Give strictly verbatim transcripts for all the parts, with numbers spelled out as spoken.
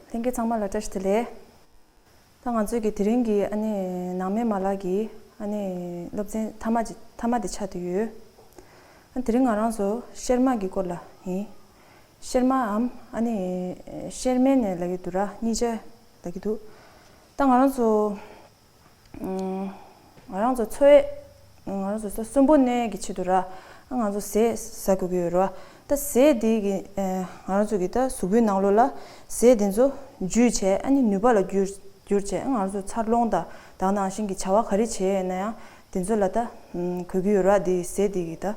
ལྷན་རྒྱས་ཚང་མ་ལ་བཀྲ་ཤིས་བདེ་ལེགས། ད་ང་ཚོའི་གི་དེ་རིང་གི་ཨ་ནི་ནང་མའི་མ་ལག་གི་ཨ་ནི་སློབ་ཚན་མཐའ་མ་ཅིག་མཐའ་མ་དེ་ཆགས་བསྡད་ཡོད། ཨ་དེ་རིང་ང་རང་ཚོ་གཤེར་མ་གི་སྐོར་ལ་ཡིན། གཤེར་མའམ་ཨ་ནི་གཤེར་མའི་ནད་ལབ་ཀྱི་འདུག་ར། སྙིང་རྗེ་ལབ་ཀྱི་འདུག་ད་ང་རང་ཚོ་ང་རང་ཚོ་འཚོ་བའི་ང་རང་ཚོ་གསོན་པོ་གནས་ཀྱི་ཆེད་དུ་ར། ང་ཚོ་ཟས་ཟ་དགོས་ཀྱི་ཡོད་ར། ད་ཟས་འདི་གི་ང་རང་ཚོ་གི་ད་གཟུགས་པོའི་ནང་ལོགས་ལ་ཟས་འདི་ཚོ་འཇུས་བྱས་ཨ་ནི་ནུས་པ་ལ་འགྱུར་འགྱུར་བྱས། ང་རང་ཚོ་འཚར་ལོངས་དང་དེ་ནང་བཞིན་གྱི་བྱ་བ་ག་རེ་བྱས་ན་ཡང་འདི་ཚོ་ལ་ད་གོ་གི་ཡོད་ར། འདི་ཟས་འདི་གི་ད་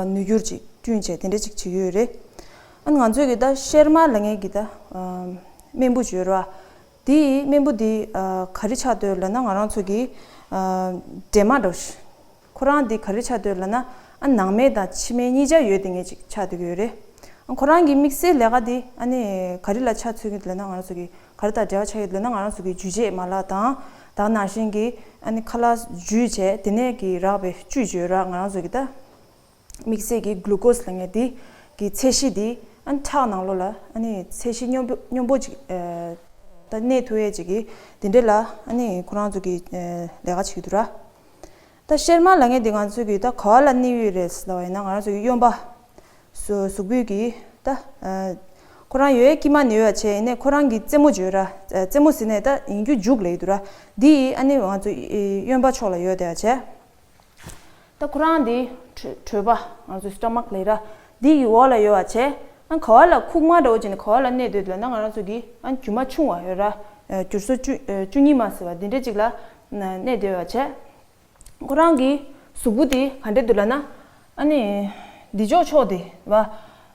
ནུས་འགྱུར་ཅིག་བསྐྲུན་བྱས་དེ་འདྲ་ཅིག་བྱེད་ཀྱི་ཡོད་རེད། ཨ་ང་ཚོས་གི་ད་གཤེར་མ་ལབ་མཁན་གི་ད་སྨན་བུ་ཅིག་ཡོད་ར། དེའི་སྨན་བུ་དེ་ག་རེ་ཆགས་འདུག་ལབ་ན། ང་རང་ཚོ་གི་འདྲེས་མ་འདྲ་བོ་ཞིག་ཁོ་རང་དེ་ག་རེ་ཆགས་འདུག་ལབ་ན། ཨ་ནང་མའི་དང་ཕྱི་མའི་གཉིས་ཆ་ཡོད་དེ་ངེས་ཅིག་ཆགས་འདུག་ཡོད་རེད། ཨ་ཁོ་རང་གི་དམིགས་བསལ་ལས་ཀ་དེ་ཨ་ནི་ག་རེ་ལ་ཆགས་ཚུལ་གྱི་ལབ་ན། ང་རང་ཚོ་གི་ག་རེ་དང་འབྲེལ་བ་ཆགས་ཡོད་ལབ་ན། ང་རང་ཚོ་གི་འཇུ་བྱེད་མ་ལག་དང་དེ་ནང་བཞིན་གྱི་ཨ་ནི་ཁ་ལག་འཇུས་བྱས་དེ་ནས་གི་རག་པའི་བཅུད་བརྗོད་ར། ང་རང་ཚོ་གི་ད་དམིགས་བསལ་གྱི་གླུ་ཀོས་ལབ་མཁན་དེ་གི་ཚད་གཞི་དེ་ཨ་ནི་ཁྲག་ནང་ལོགས་ལ་ཨ་ནི་ཚད་གཞི་སྙོམས་པོ་སྙོམས་པོ་ཅིག་ད་གནས་ཐུབ་ཡས་ཅིག་གི་དེ་འདྲ་ལ་ཨ་ནི་ཁོ་རང་ཚོ་གི་ལས་ཀ་བྱེད་ཀྱི་འདུག་ར། ད་གཤེར་མ་ལབ་མཁན་དེ་ང་ཚོ་གི་ད་ག་བ་ལ་གནས་ཡོད་རེད་ལབ་པ་ཡིན་ན། ང་རང་ཚོ་གི་གཡོན་པ་གཟུགས་པོའི་གི་ད་ཁོ་རང་ཡོད་དཀྱིལ་མ་ནས་ཡོད་པ་བྱས། ཡིན་ནའི་ཁོ་རང་གི་རྩེ་མོ་བརྗོད་ར། རྩེ་མོ་ཟེར་ནས་ད་ཡིན་རྒྱུ་མཇུག་ལབ་ཀྱི་འདུག་ར། འདི་ཨ་ནི་ང་ཚོ་གཡོན་པ་ཕྱོགས་ལ་ཡོད་དེ་བྱས། ད་ཁོ་རང་འདི་གྲོད་གྲོད་པ་ང་ཚོ་སི་ཊོ་མག་ལབ་ར། འདི་ཡི་འོག་ལ་ཡོད་པ་བྱས། ཨ་ག་བ་ལ་ཁུག་མ་འདྲ་བོ་ཅིག་ནས་ག་བ་ལ་གནས་སྡོད་ལབ་ན། ང་རང་ཚོ་གི་ཨ་རྒྱུ་མ་ཆུང་བ་ཡོད་ར། རྒྱུ་སོ་བཅུ་བཅུ་གཉིས་མ་ཟེར་བ་འདི་འདྲ་ཅིག་ལ་གནས་སྡོད་པ་བྱས། ཁོ་རང་གི་གཟུགས་པོ་དེ་ག་འདྲ་འདུག་ལབ་ན། ཨ་ནི་འདི་ཕྱོགས་ཕྱོགས་དེ་བ།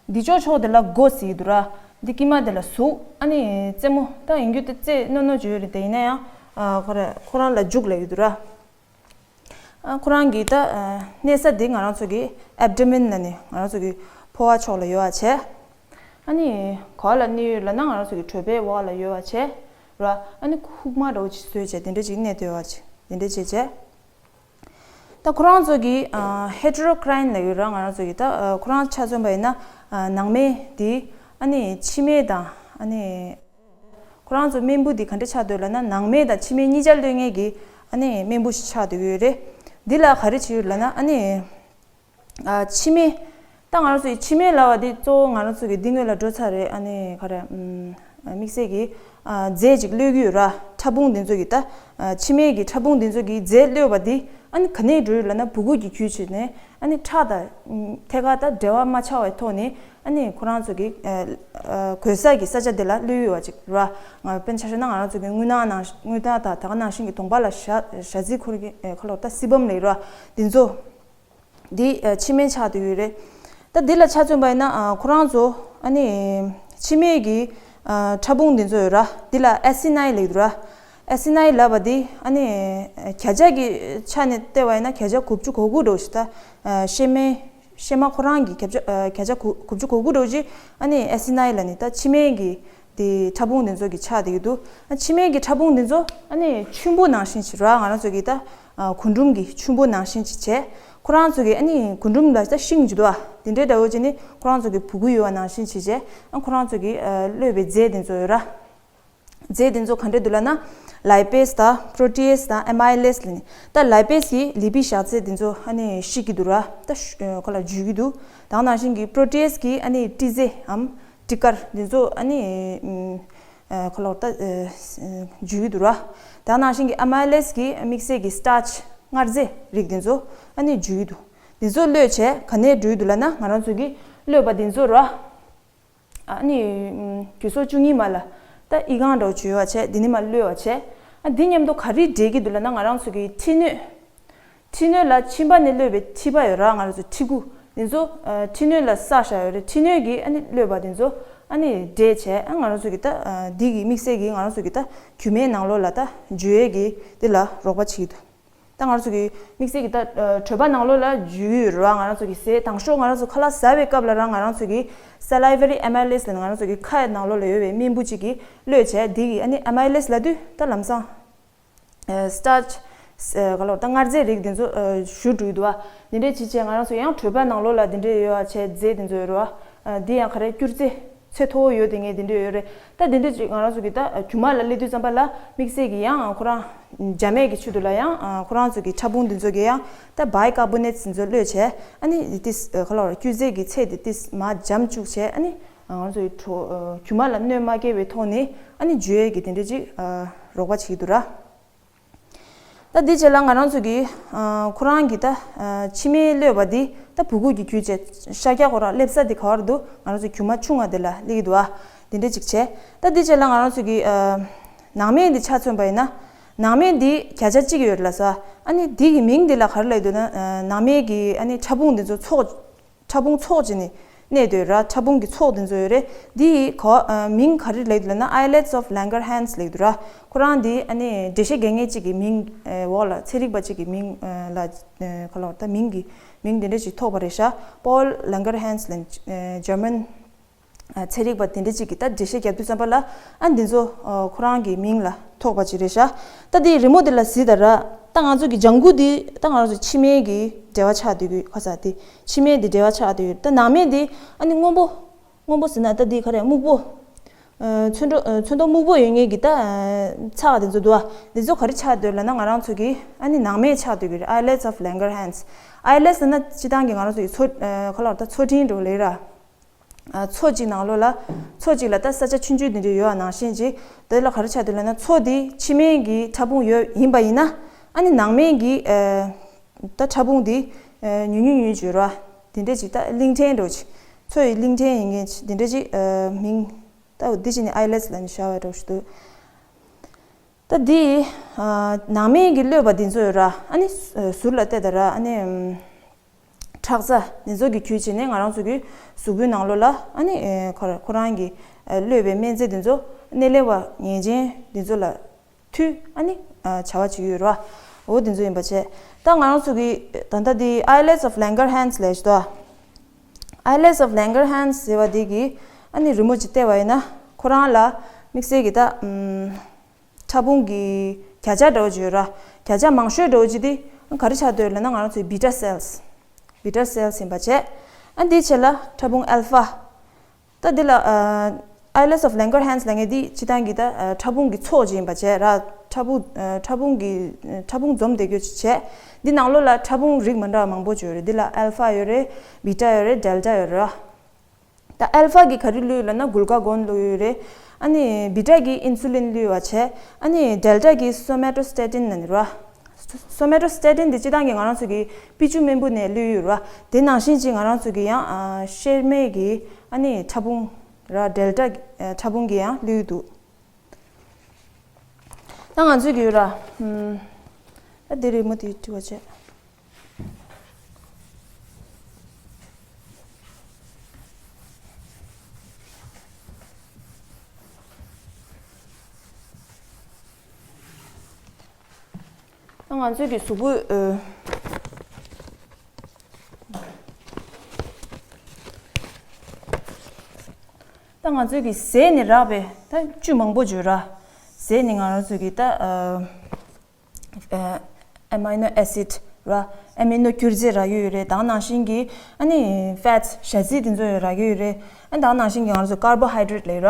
འདི་ཕྱོགས་ཕྱོགས་དེ་ལ་མགོ་ཟེར་གྱི་འདུག་ར། འདི་དཀྱིལ་མ་དེ་ལ་གཟུགས། ཨ་ནི་རྩེ་མོ་ད་ཡིན་རྒྱུ་དེ་རྩེ་རྣོ་རྣོ་ཅིག་ཡོད་རེད་དེ། ཡིན་ན་ཡང་ཨ་ཁོ་ར་ཁོ་རང་ལ་མཇུག་ལབ་ཀྱི་འདུག་ར། ཨ་ཁོ་རང་གི་ད་ཨ་གནས་ས་འདི་ང་རང་ཚོ་གི་ཨེབ་ཌོ་མེན་ལབ་ནས་ང་རང་ཚོ་གི་ཕོ་བ་ཕྱོགས་ལ་ཡོད་པ་བྱས། ཨ་ནི་ག་བ་ལ་གནས་ཡོད་ལབ་ན། ང་རང་ཚོ་གི་གྲོད་པའི་འོག་ལ་ཡོད་པ་བྱས་ར། ཨ་ནི་ཁུག་མ་འདྲ་བོ་ཅིག་བཟོས་བྱས་དེ་འདྲ་ཅིག་གནས་སྡོད་པ་བྱས་དེ་འདྲ་བྱས་བྱས། ད་ཁོ་རང་ཚོ་གི་ཨ་ཧེ་ཊེ་རོ་ཀྲི་ཡིན་ལབ་ཡོད་ར། ང་རང་ཚོ་གི་ད་ཨ་ཁོ་རང་ཆ་མཚོན་པ་ཡིན་ན། ཨ་ནང་མའི་དེ་ཨ་ནི་ཕྱི་མའི་དང་ཨ་ནི། ཁོ་རང་ཚོ་སྨན་བུ་འདི་ག་འདྲ་ཆགས་འདུག་ལབ་ན། ནང་མའི་དང་ཕྱི་མའི་གཉིས་ཆར་སླེབས་མཁན་གྱི་ཨ་ནི་སྨན་བུ་ཞིག་ཆགས་འདུག་ཡོད་རེད། འདི་ལ་ག་རེ་བྱེད་ཡོད་ལབ་ན། ཨ་ནི་ཨ་ཕྱི་མའི་ད་ང་རང་ཚོ་ཡི་ཕྱི་མའི་ལབ་པ་འདི་གཙོ་བོ་ང་རང་ཚོ་གི་འདི་སྔོན་ལ་འགྲོ་ཚར་རེད། ཨ་ནི་ག་རེ་ཨམ་དམིགས་བསལ་གྱི་ཨ་རྫས་ཅིག་གློད་ཀྱི་ཡོད་ར། ཕྲ་ཕུང་འདི་ཚོ་གི་ད་ཨ་ཕྱི་མའི་གི་ཕྲ་ཕུང་འདི་ཚོ་གི་རྫས་གློད་པ་འདི་ཨ་ནི་ག་ནས་འགྲོ་ཡོད་ལབ་ན། སྦུ་གུ་གི་བརྒྱུད་བྱས་ནས་ཨ་ནི་ཁྲག་དང་ཐད་ཀར་ད་འབྲེལ་བ་མ་ཆགས་པའི་ཐོག་ནས། ཨ་ནི་ཁོ་རང་ཚོ་གི་ཨ་ཨ་གོས་ས་གི་ས་ཆ་དེ་ལ་གློད་ཡོད་པ་ཅིག་ར། ང་དཔེར་ན་ཆ་བཞག་ན་ང་རང་ཚོ་གི་རྔུལ་ནག་ནང་རྔུལ་ནག་དང་དེ་ག་ནང་བཞིན་གྱི་གདོང་པ་ལ་ཞ་ཞ་རྩི་ཁུར་གི་ཨ་ཁ་ལོ་ད་སི་བམ་ལབ་ཀྱི་ར། འདི་ཚོ་འདི་ཨ་ཕྱི་མའི་ཆགས་བསྡད་ཡོད་རེད། ད་འདི་ལ་ཆ་མཚོན་པ་ཡིན་ན། ཨ་ཁོ་རང་ཚོ་ཨ་ནི་ཕྱི་མའི་གི་ཨ་ཕྲ་ཕུང་འདི་ཚོ་ཡོད་ར། འདི་ལ་ཨེ་སི་ནའི་ལབ་ཀྱི་འདུག་ར། ཨེ་སི་ནའི་ལབ་པ་འདི་ཨ་ནི་ཨ་བརྒྱ་ཆ་གི་ཆ་ནས་བལྟས་པ་ཡིན་ན་བརྒྱ་ཆ་དགུ་བཅུ་གོ་དགུ་འདྲ་བོ་ཞིག་ད་ཨ་གཤེར་མའི་གཤེར་མ་ཁོ་རང་གི་བརྒྱ་ཆ་ཨ་བརྒྱ་ཆ་དགུ་བཅུ་གོ་དགུ་འདྲ་བོ་ཅིག་ཨ་ནི་ཨེ་སི་ནའི་ལབ་ནས་ད་ཕྱི་མའི་གི་དེ་ཕྲ་ཕུང་དེ་ཚོ་གི་ཆགས་བསྡད་ཀྱི་འདུག་ཨ་ཕྱི་མའི་གི་ཕྲ་ཕུང་དེ་ཚོ་ཨ་ནི་ཆུན་པོ་ནང་བཞིན་ཞིག་ར། ང་རང་ཚོ་གི་ད་ཨ་རྒུན་འབྲུམ་གི་ཆུན་པོ་ནང་བཞིན་ཅིག་བྱས། ཁོ་རང་ཚོ་གི་ཨ་ནི་རྒུན་འབྲུམ་ལ་ད་ཤིང་ཅིག་འདུག་ཨ། དེ་འདྲའི་འདྲ་བོ་ཅིག་ནི་ཁོ་རང་ཚོ་གི་སྦུ་གུ་ཡོད་པ་ནང་བཞིན་ཅིག་བྱས། ཨ་ཁོ་རང་ཚོ་གི་ཨ་གློད་པའི་རྫས་དེ་ཚོ་ཡོད་ར། རྫས་དེ་ཚོ་ག་འདྲ་འདུག་ལབ་ན། ལའི་པེ་སི་དང་པྲོ་ཊི་ཨེ་སི་དང་ཨེ་མའི་ལེ་སི་ལབ་ནི། ད་ལའི་པེ་སི་གི་ལི་པིཌ་ཞག་ཚད་དེ་ཚོ་ཨ་ནི་བཤིག་གི་འདུག་ར། ད་ཤུ་ཁོ་ལ་འཇུ་གི་འདུག་དེ་ནང་བཞིན་གྱི་པྲོ་ཊི་ཨེ་སི་གི་ཨ་ནི་ཊི་ཟེ་འམ་ཊི་ཀར་དེ་ཚོ་ཨ་ནི་ཨ་ཁོ་ལ་ད་ཨ་འཇུ་གི་འདུག་ར། དེ་ནང་བཞིན་གྱི་ཨེ་མའི་ལེ་སི་གི་དམིགས་བསལ་གྱི་སི་ཊར་ཆི་མངར་རྫས་རིགས་དེ་ཚོ་ཨ་ནི་འཇུ་གི་འདུག་དེ་ཚོ་གློད་བྱས་ག་ནས་འགྲོ་གི་འདུག་ལབ་ན། ང་རང་ཚོ་གི་གློད་པ་དེ་ཚོ་ར། ཨ་ནི་རྒྱུ་ཚོགས་བཅུ་གཉིས་མ་ལ་ད་ཨི་ཁང་འདྲ་བོ་བྱོས་པ་བྱས། འདི་ནས་མར་གློད་པ་བྱས། ཨ་འདི་མཉམ་དུ་ག་རེ་འབྲེལ་གྱི་འདུག་ལབ་ན། ང་རང་ཚོ་གི་མཁྲིས་སྣོད། མཁྲིས་སྣོད་ལ་མཆིན་པ་ནས་གློད་པའི་མཁྲིས་པ་ཡོད་ར། ང་རང་ཚོ་མཁྲིས་ཁུ་འདི་ཚོ་ཨ་མཁྲིས་སྣོད་ལ་བསགས་བཞག་ཡོད་རེད། མཁྲིས་སྣོད་ཀྱི་ཨ་ནི་གློད་པ་འདི་ཚོ་ཨ་ནི་འབྲེལ་བྱས། ཨ་ང་རང་ཚོ་གི་ད་ཨ་འདི་གི་དམིགས་བསལ་གྱི་ང་རང་ཚོ་གི་ད་རྒྱུ་མའི་ནང་ལོགས་ལ་ད་འཇུ་ཡས་ཀྱི་འདི་ལ་རོགས་པ་བྱེད་ཀྱི་འདུག་ད་ང་རང་ཚོ་གི་དམིགས་བསལ་གྱི་ད་ཨ་གྲོད་པ་ནང་ལོགས་ལ་འཇུ་ཡི་ཡོད་རེད་བ། ང་རང་ཚོ་གི་ཟས་དང་ཤོག་ང་རང་ཚོ་ཁ་ལག་ཟ་བའི་སྐབས་ལ་རང་ང་རང་ཚོ་གི་སེ་ལི་ཝ་རི་ཨེ་མའི་ལེ་སི་ལབ་ནི་ང་རང་ཚོ་གི་ཁ་ནང་ལོགས་ལ་ཡོད་པའི་རྨེན་བུ་གཅིག་གིས་གློད་བྱས། འདི་གི་ཨ་ནི་ཨེ་མའི་ལེ་སི་ལབ་དུས་ད་ལམ་སང་ཨ་སི་ཊར་ཆི་ཨ་ག་ལོར་ད་མངར་རྫས་རིགས་འདི་ཚོ་ཨ་བཞུར་འགྲོ་གི་འདུག་བ། འདི་འདྲས་བྱས་བྱས་ང་རང་ཚོ་ཡང་གྲོད་པ་ནང་ལོགས་ལ་འདི་འདྲས་ཡོད་བ་བྱས་རྫས་འདི་ཚོ་ཡོད་རེད་བ། ཨ་འདི་ཡང་ག་རེ་སྐྱུར་རྫས་ ཚད་མཐོ་བོ་ཡོད་དེ་ངས་དེ་འདྲ་ཡོད་རེད། ད་དེ་འདྲ་ཅིག་ང་རང་ཚོ་གི་ད་རྒྱུ་མ་ལ་སླེབས་དུས་ཙམ་པ་ལ་དམིགས་བསལ་གྱི་ཡང་ཁོ་རང་འཇམ་མེད་ཀྱི་ཆེད་དུ་ལ་ཡང་ཁོ་རང་ཚོ་གི་ཕྲ་ཕུང་འདི་ཚོ་གི་ཡང་ད་bicarbonate འདི་ཚོ་བླུགས་བྱས། ཨ་ནི་ཏིས་ཁ་ལོ་ར་སྐྱུར་རྫས་ཀྱི་ཚད་དེ་ཏིས་མར་འཇམ་བཅུག་བྱས། ཨ་ནི་ང་རང་ཚོ་གི་གྲོ་རྒྱུ་མ་ལ་གནོད་མ་སྐྱེལ་བའི་ཐོག་ནས་ཨ་ནི་འཇུ་ཡས་ཀྱི་དེ་འདྲ་ཅིག་རོགས་པ་བྱེད་ཀྱི་འདུག་ར། ད་འདི་རྗེས་ལ་ང་རང་ཚོ་གི་ཨ་ཁོ་རང་གི་ད་ཨ་མཆིལ་མའི་གློད་པ་འདི་ད་སྦུ་གུ་གི་བརྒྱུད་བྱས་ཤར་རྒྱག་ཁོ་རང་སླེབས་ས་འདི་ག་བར་འདུག་ང་རང་ཚོ་རྒྱུ་མ་ཆུང་བ་འདི་ལ་སླེབས་ཀྱི་འདུག་ཨ། འདི་འདྲ་ཅིག་བྱས། ད་འདི་རྗེས་ལ་ང་རང་ཚོ་གི་ཨ་ནང་སྨན་འདི་ཆ་མཚོན་པ་ཡིན་ན། ནང་སྨན་འདི་བརྒྱ་ཆ་གཅིག་ཡོད་ལ་ས། ཨ་ནི་འདི་གི་མིང་འདི་ལ་ག་རེ་ལབ་འདུག་ན་ཨ་ནང་སྨན་གི་ཨ་ནི་ཕྲ་ཕུང་འདི་ཚོ་ཚོགས། ཕྲ་ཕུང་ཚོགས་ཅིག་ནི་གནས་འདུག་ར། ཕྲ་ཕུང་གི་ཚོགས་འདི་ཚོ་ཡོད་རེད། འདི་ཡི་གོ་ཨ་མིང་ག་རེ་ལབ་འདུག་ལབ་ན་islets of Langerhans ལབ་འདུག་ར། ཁོ་རང་འདི་ཨ་ནི་འགྲེལ་བཤད་རྒྱག་མཁན་གཅིག་གི་མིང་ཨ་འོག་ལ་ཚན་རིག་པ་གཅིག་གི་མིང་ཨ་ལ་ཨ་ག་ལབ་ད་མིང་གི་མིང་འདི་འདྲ་ཞིག་ཐོགས་པ་རེད་ཤག Paul Langerhans ལབ་ཨ་German ཨ་ཚན་རིག་པ་དེ་འདྲ་གཅིག་གིས་ད་འགྲེལ་བཤད་རྒྱབ་དུས་ཙམ་པ་ལ་ཨ་འདི་ཚོ་ཨ་ཁོ་རང་གི་མིང་ལ་ཐོགས་པ་ཅིག་རེད་ཤག་ད་དེའི་རི་མོ་འདི་ལ་གཟིགས་དང་ར། ད་ང་ཚོ་གི་ལྗང་གུ་འདི་ད་ང་རང་ཚོ་མཆིལ་མའི་གི་འབྲེལ་བ་ཆགས་སྡོད་ཀྱི་ཁ་ཚ་དེ་མཆིལ་མའི་འདི་འབྲེལ་བ་ཆགས་སྡོད་ཀྱི། ད་ནང་སྨན་འདི་ཨ་ནི་སྔོན་པོ། སྔོན་པོ་ཟེར་ན་ད་འདི་ག་རེ་སྨུག་པོ། ཨ་ཚོན་མདོག་ཨ་ཚོན་མདོག་སྨུག་པོ་ཡོད་མཁན་གྱི་ད་ཨ་ཚགས་དེ་ཚོ་འདུག་ཨ། འདི་ཚོ་ག་རེ་ཆགས་སྡོད་ལབ་ན་ང་རང་ཚོ་གི་ཨ་ནི་ནང་སྨན་ཆགས་སྡོད་ཀྱི་རེད། islets of Langerhans. Islets ལབ་ན་སྤྱིར་བཏང་གི་ང་རང་ཚོ་གི་མཚོ་ཨ་ག་ལབ་ད་མཚོ་འཕྲིན་འགྲོ་ལེ་ར། ཨ་མཚོ་གཅིག་ནང་ལོགས་ལ། མཚོ་གཅིག་ལ་ད་ས་ཆ་ཆུང་ཆུང་དེ་འདྲ་ཡོད་པ་ནང་བཞིན་གྱི། དེ་ལ་ག་རེ་ཆགས་འདུག་ལབ་ན་མཚོ་འདི་ཕྱི་སྨན་གྱི་ཕྲ་ཕུང་ཡོད་ཡིན་པ་ཡིན་ན། ཨ་ནི་ནང་སྨན་གྱི་ཨ་ད་ཕྲ་ཕུང་འདི་ཨ་ཉུང་ཉུང་ཉུང་བྱོས་ར། དེ་འདྲ་ཅིག་ད་གླིང་ཕྲན་འདྲ་ཅིག་མཚོ་ཡི་གླིང་ཕྲན་ཡིན་མཁན་ཅིག་དེ་འདྲ་ཅིག་ཨ་མིང་། ད་འདི་ཅིག་ནི་islets ལབ་ནས་བྱ་བ་འདྲ་ཞིག་འདུག་ད་འདི་ཨ་ནང་སྨན་གྱི་གློད་པ་འདི་ཚོ་ཡོད་ར། ཨ་ནི་ཟུར་ལ་བལྟས་ད་ར། ཨ་ནི་ཁྲག་རྩ་འདི་ཚོ་གི་བརྒྱུད་བྱས་ནས་ང་རང་ཚོ་གི་གཟུགས་པོའི་ནང་ལོགས་ལ་ཨ་ནི་ཨེ་ཁོ་ར་ཁོ་རང་གི་ཨེ་གློད་པའི་སྨན་རྫས་འདི་ཚོ་གནས་ལེན་པ་ངེས་ཅན་འདི་ཚོ་ལ་མཐུད་ཨ་ནི་ཨ་བྱ་བ་བྱེད་ཀྱི་ཡོད་རེད་བ། འོ་འདི་ཚོ་ཡིན་པ་བྱས། ད་ང་རང་ཚོ་གི་ད་ལྟ་འདི་islets of Langerhans ལབ་ཞིག་འདུག islets of Langerhans ཟེར་བ་འདི་གི་ཨ་ནི་རི་མོ་ཅིག་བལྟས་པ་ཡིན་ན་ཁོ་རང་ལ་དམིགས་བསལ་གྱི་ད་ཨམ། ཕྲ་ཕུང་གི་བརྒྱ་ཆ་འདྲ་བོ་ཅིག་ཡོད་ར། བརྒྱ་ཆ་མང་ཤོས་འདྲ་བོ་ཅིག་དེ་ག་རེ་ཆགས་སྡོད་ལབ་ན་ང་རང་ཚོའི་beta cells. Beta cells ཡིན་པ་བྱས། ཨ་འདིའི་ཆེད་ལ་ཕྲ་ཕུང་alpha. ད་འདི་ལ་ཨ་islets of Langerhans ལབ་མཁན་འདི་སྤྱིར་བཏང་གི་ད་ཨ་ཕྲ་ཕུང་གི་ཚོགས་ཅིག་ཡིན་པ་བྱས་ར། ཕྲ་ཕུང་ཨ་ཕྲ་ཕུང་གི་ཕྲ་ཕུང་འཛོམས་བསྡད་རྒྱུ་ཅིག་བྱས། འདི་ནང་ལོགས་ལ་ཕྲ་ཕུང་རིགས་མི་འདྲ་བ་མང་པོ་ཅིག་ཡོད་རེད། འདི་ལ་alpha ཡོད་རེད། beta ཡོད་རེད། delta ཡོད་རེད་བ། ད་alpha གི་ག་རེ་བླུགས་ལབ་ན་glucagon བླུགས་ཡོད་རེད། ཨ་ནི་beta གི་insulin བླུགས་པ་བྱས། ཨ་ནི་delta གི་somatostatin ནི་ར། Somatostatin དེ་སྤྱིར་བཏང་གི་ང་རང་ཚོ་གི་པི་ཅུ་རྨེན་བུ་ནས་བླུགས་ཡོད་ར། དེ་ནང་བཞིན་གྱི་ང་རང་ཚོ་གི་ཡང་ཨ་གཤེར་རྨེན་གི་ཨ་ནི་ཕྲ་ཕུང་ར་delta ཕྲ་ཕུང་གི་ཡང་བླུགས་འདུག་ད་ང་ཚོས་ཀྱི་ཡོད་ར། ཨུམ། ད་འདི་རི་མོ་དེ་བྲི་བ་བྱས། ད་ང་ཚོས་ཀྱི་གཟུགས་པོ་ཨུ། ད་ང་ཚོས་ཀྱི་ཟས་ནི་རག་པས་ད་བཅུད་མང་པོ་བརྗོད་ར། ཟས་ནི་ང་རང་ཚོས་ཀྱི་ད་ཨ་amino acid ར། ཨ་མི་ནོ་སྐྱུར་རྫས་རག་གི་ཡོད་རེད། ད་ནང་བཞིན་གྱི་ཨ་ནི་fats ཞ་ཚིལ་དེ་ཚོ་ཡང་རག་གི་ཡོད་རེད། ཨ་ད་ནང་བཞིན་གྱི་ང་རང་ཚོ་carbohydrate ལབ་ར།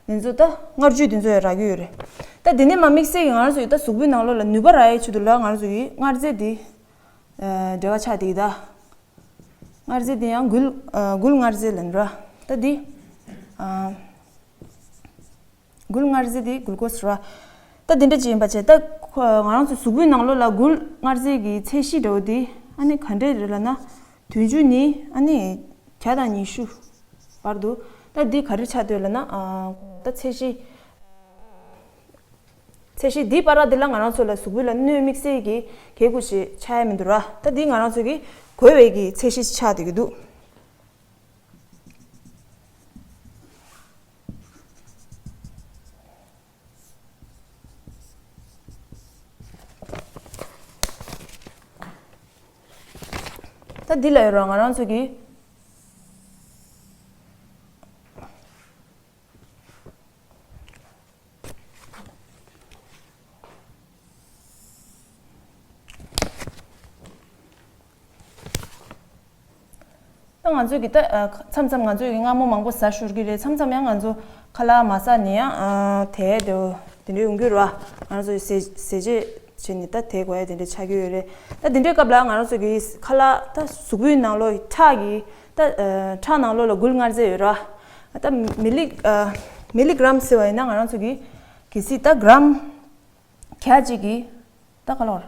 དེ་ཚོ་ད་མངར་བཅུད་དེ་ཚོ་ཡང་རག་གི་ཡོད་རེད། ད་དེ་ནས་མ་དམིགས་བསལ་གྱི་ང་རང་ཚོ་ཡི་ད་གཟུགས་པོའི་ནང་ལོགས་ལ་ནུས་པ་རག་ཡའི་ཆེད་དུ་ལ་ང་རང་ཚོ་ཡི་མངར་རྫས་དེ་འབྲེལ་བ་ཆགས་དེ་ཡི་ད། མངར་རྫས་དེ་ཡང་འགུལ་འགུལ་མངར་རྫས་ལབ་ར། ད་འདི་འགུལ་མངར་རྫས་དེ་glucose ར། ད་འདི་འདྲ་ཅིག་ཡིན་པ་བྱས། ད་ཁོ་ང་རང་ཚོ་གཟུགས་པོའི་ནང་ལོགས་ལ་འགུལ་མངར་རྫས་ཀྱི་ཚད་གཞི་འདྲ་བོ་དེ་ཨ་ནི་ག་འདྲས་རེད་ལབ་ན། བདུན་ཅུ་ནས་ཨ་ནི་བརྒྱ་དང་ཉི་ཤུ་བར་དུ། ད་འདི་ག་རེ་ཆགས་སྡོད་ལབ་ན། ད་ཚད་གཞི། ཚད་གཞི་འདིའི་བར་དེ་ལ་ང་རང་ཚོ་ལ་གཟུགས་པོ་ལ་གནོད་དམིགས་བསལ་གྱི་གལ་ཁུ་ཞིག་ཆགས་ཡ་མི་འདུག་ར། ད་འདི་ང་རང་ཚོ་གི་དགོས་པའི་གི་ཚད་གཞི་ཆགས་བསྡད་ཀྱི་འདུག་ད་འདི་ལ་ཡོད་ར་ང་རང་ཚོ་གི། ད་ང་ཚོས་ཀྱི་ད་མཚམས་མཚམས་ང་ཚོས་ཀྱི་མངར་མོ་མང་པོ་ཟ་ཤོར་གྱི་རེད། མཚམས་མཚམས་ཡང་ང་ཚོ་ཁ་ལག་མ་ཟ་ནས་ཡང་དེ་དེ་དེ་འདྲའི་ཡོང་གི་རེད་བ། ང་ཚོ་ཟས་ཟས་བཅད་བྱས་ནས་ད་དེ་དགོས་ཡ་དེ་འདྲ་ཆགས་ཀྱི་ཡོད་རེད། ད་དེ་འདྲའི་སྐབས་ལ་ང་རང་ཚོ་གི་ཁ་ལག་ད་གཟུགས་པོའི་ནང་ལོགས་ཁྲག་གི་ད་ཁྲག་ནང་ལོགས་ལ་འགུལ་མངར་རྫས་ཡོད་རེད་བ། ད་མི་ལི་མི་ལི་གྷ་རམ་ཟེར་བ་ཡིན་ན་ང་རང་ཚོ་གི་གལ་སྲིད་ད་གྷ་རམ་བརྒྱ་གཅིག་གི་ད་ག་ལོར་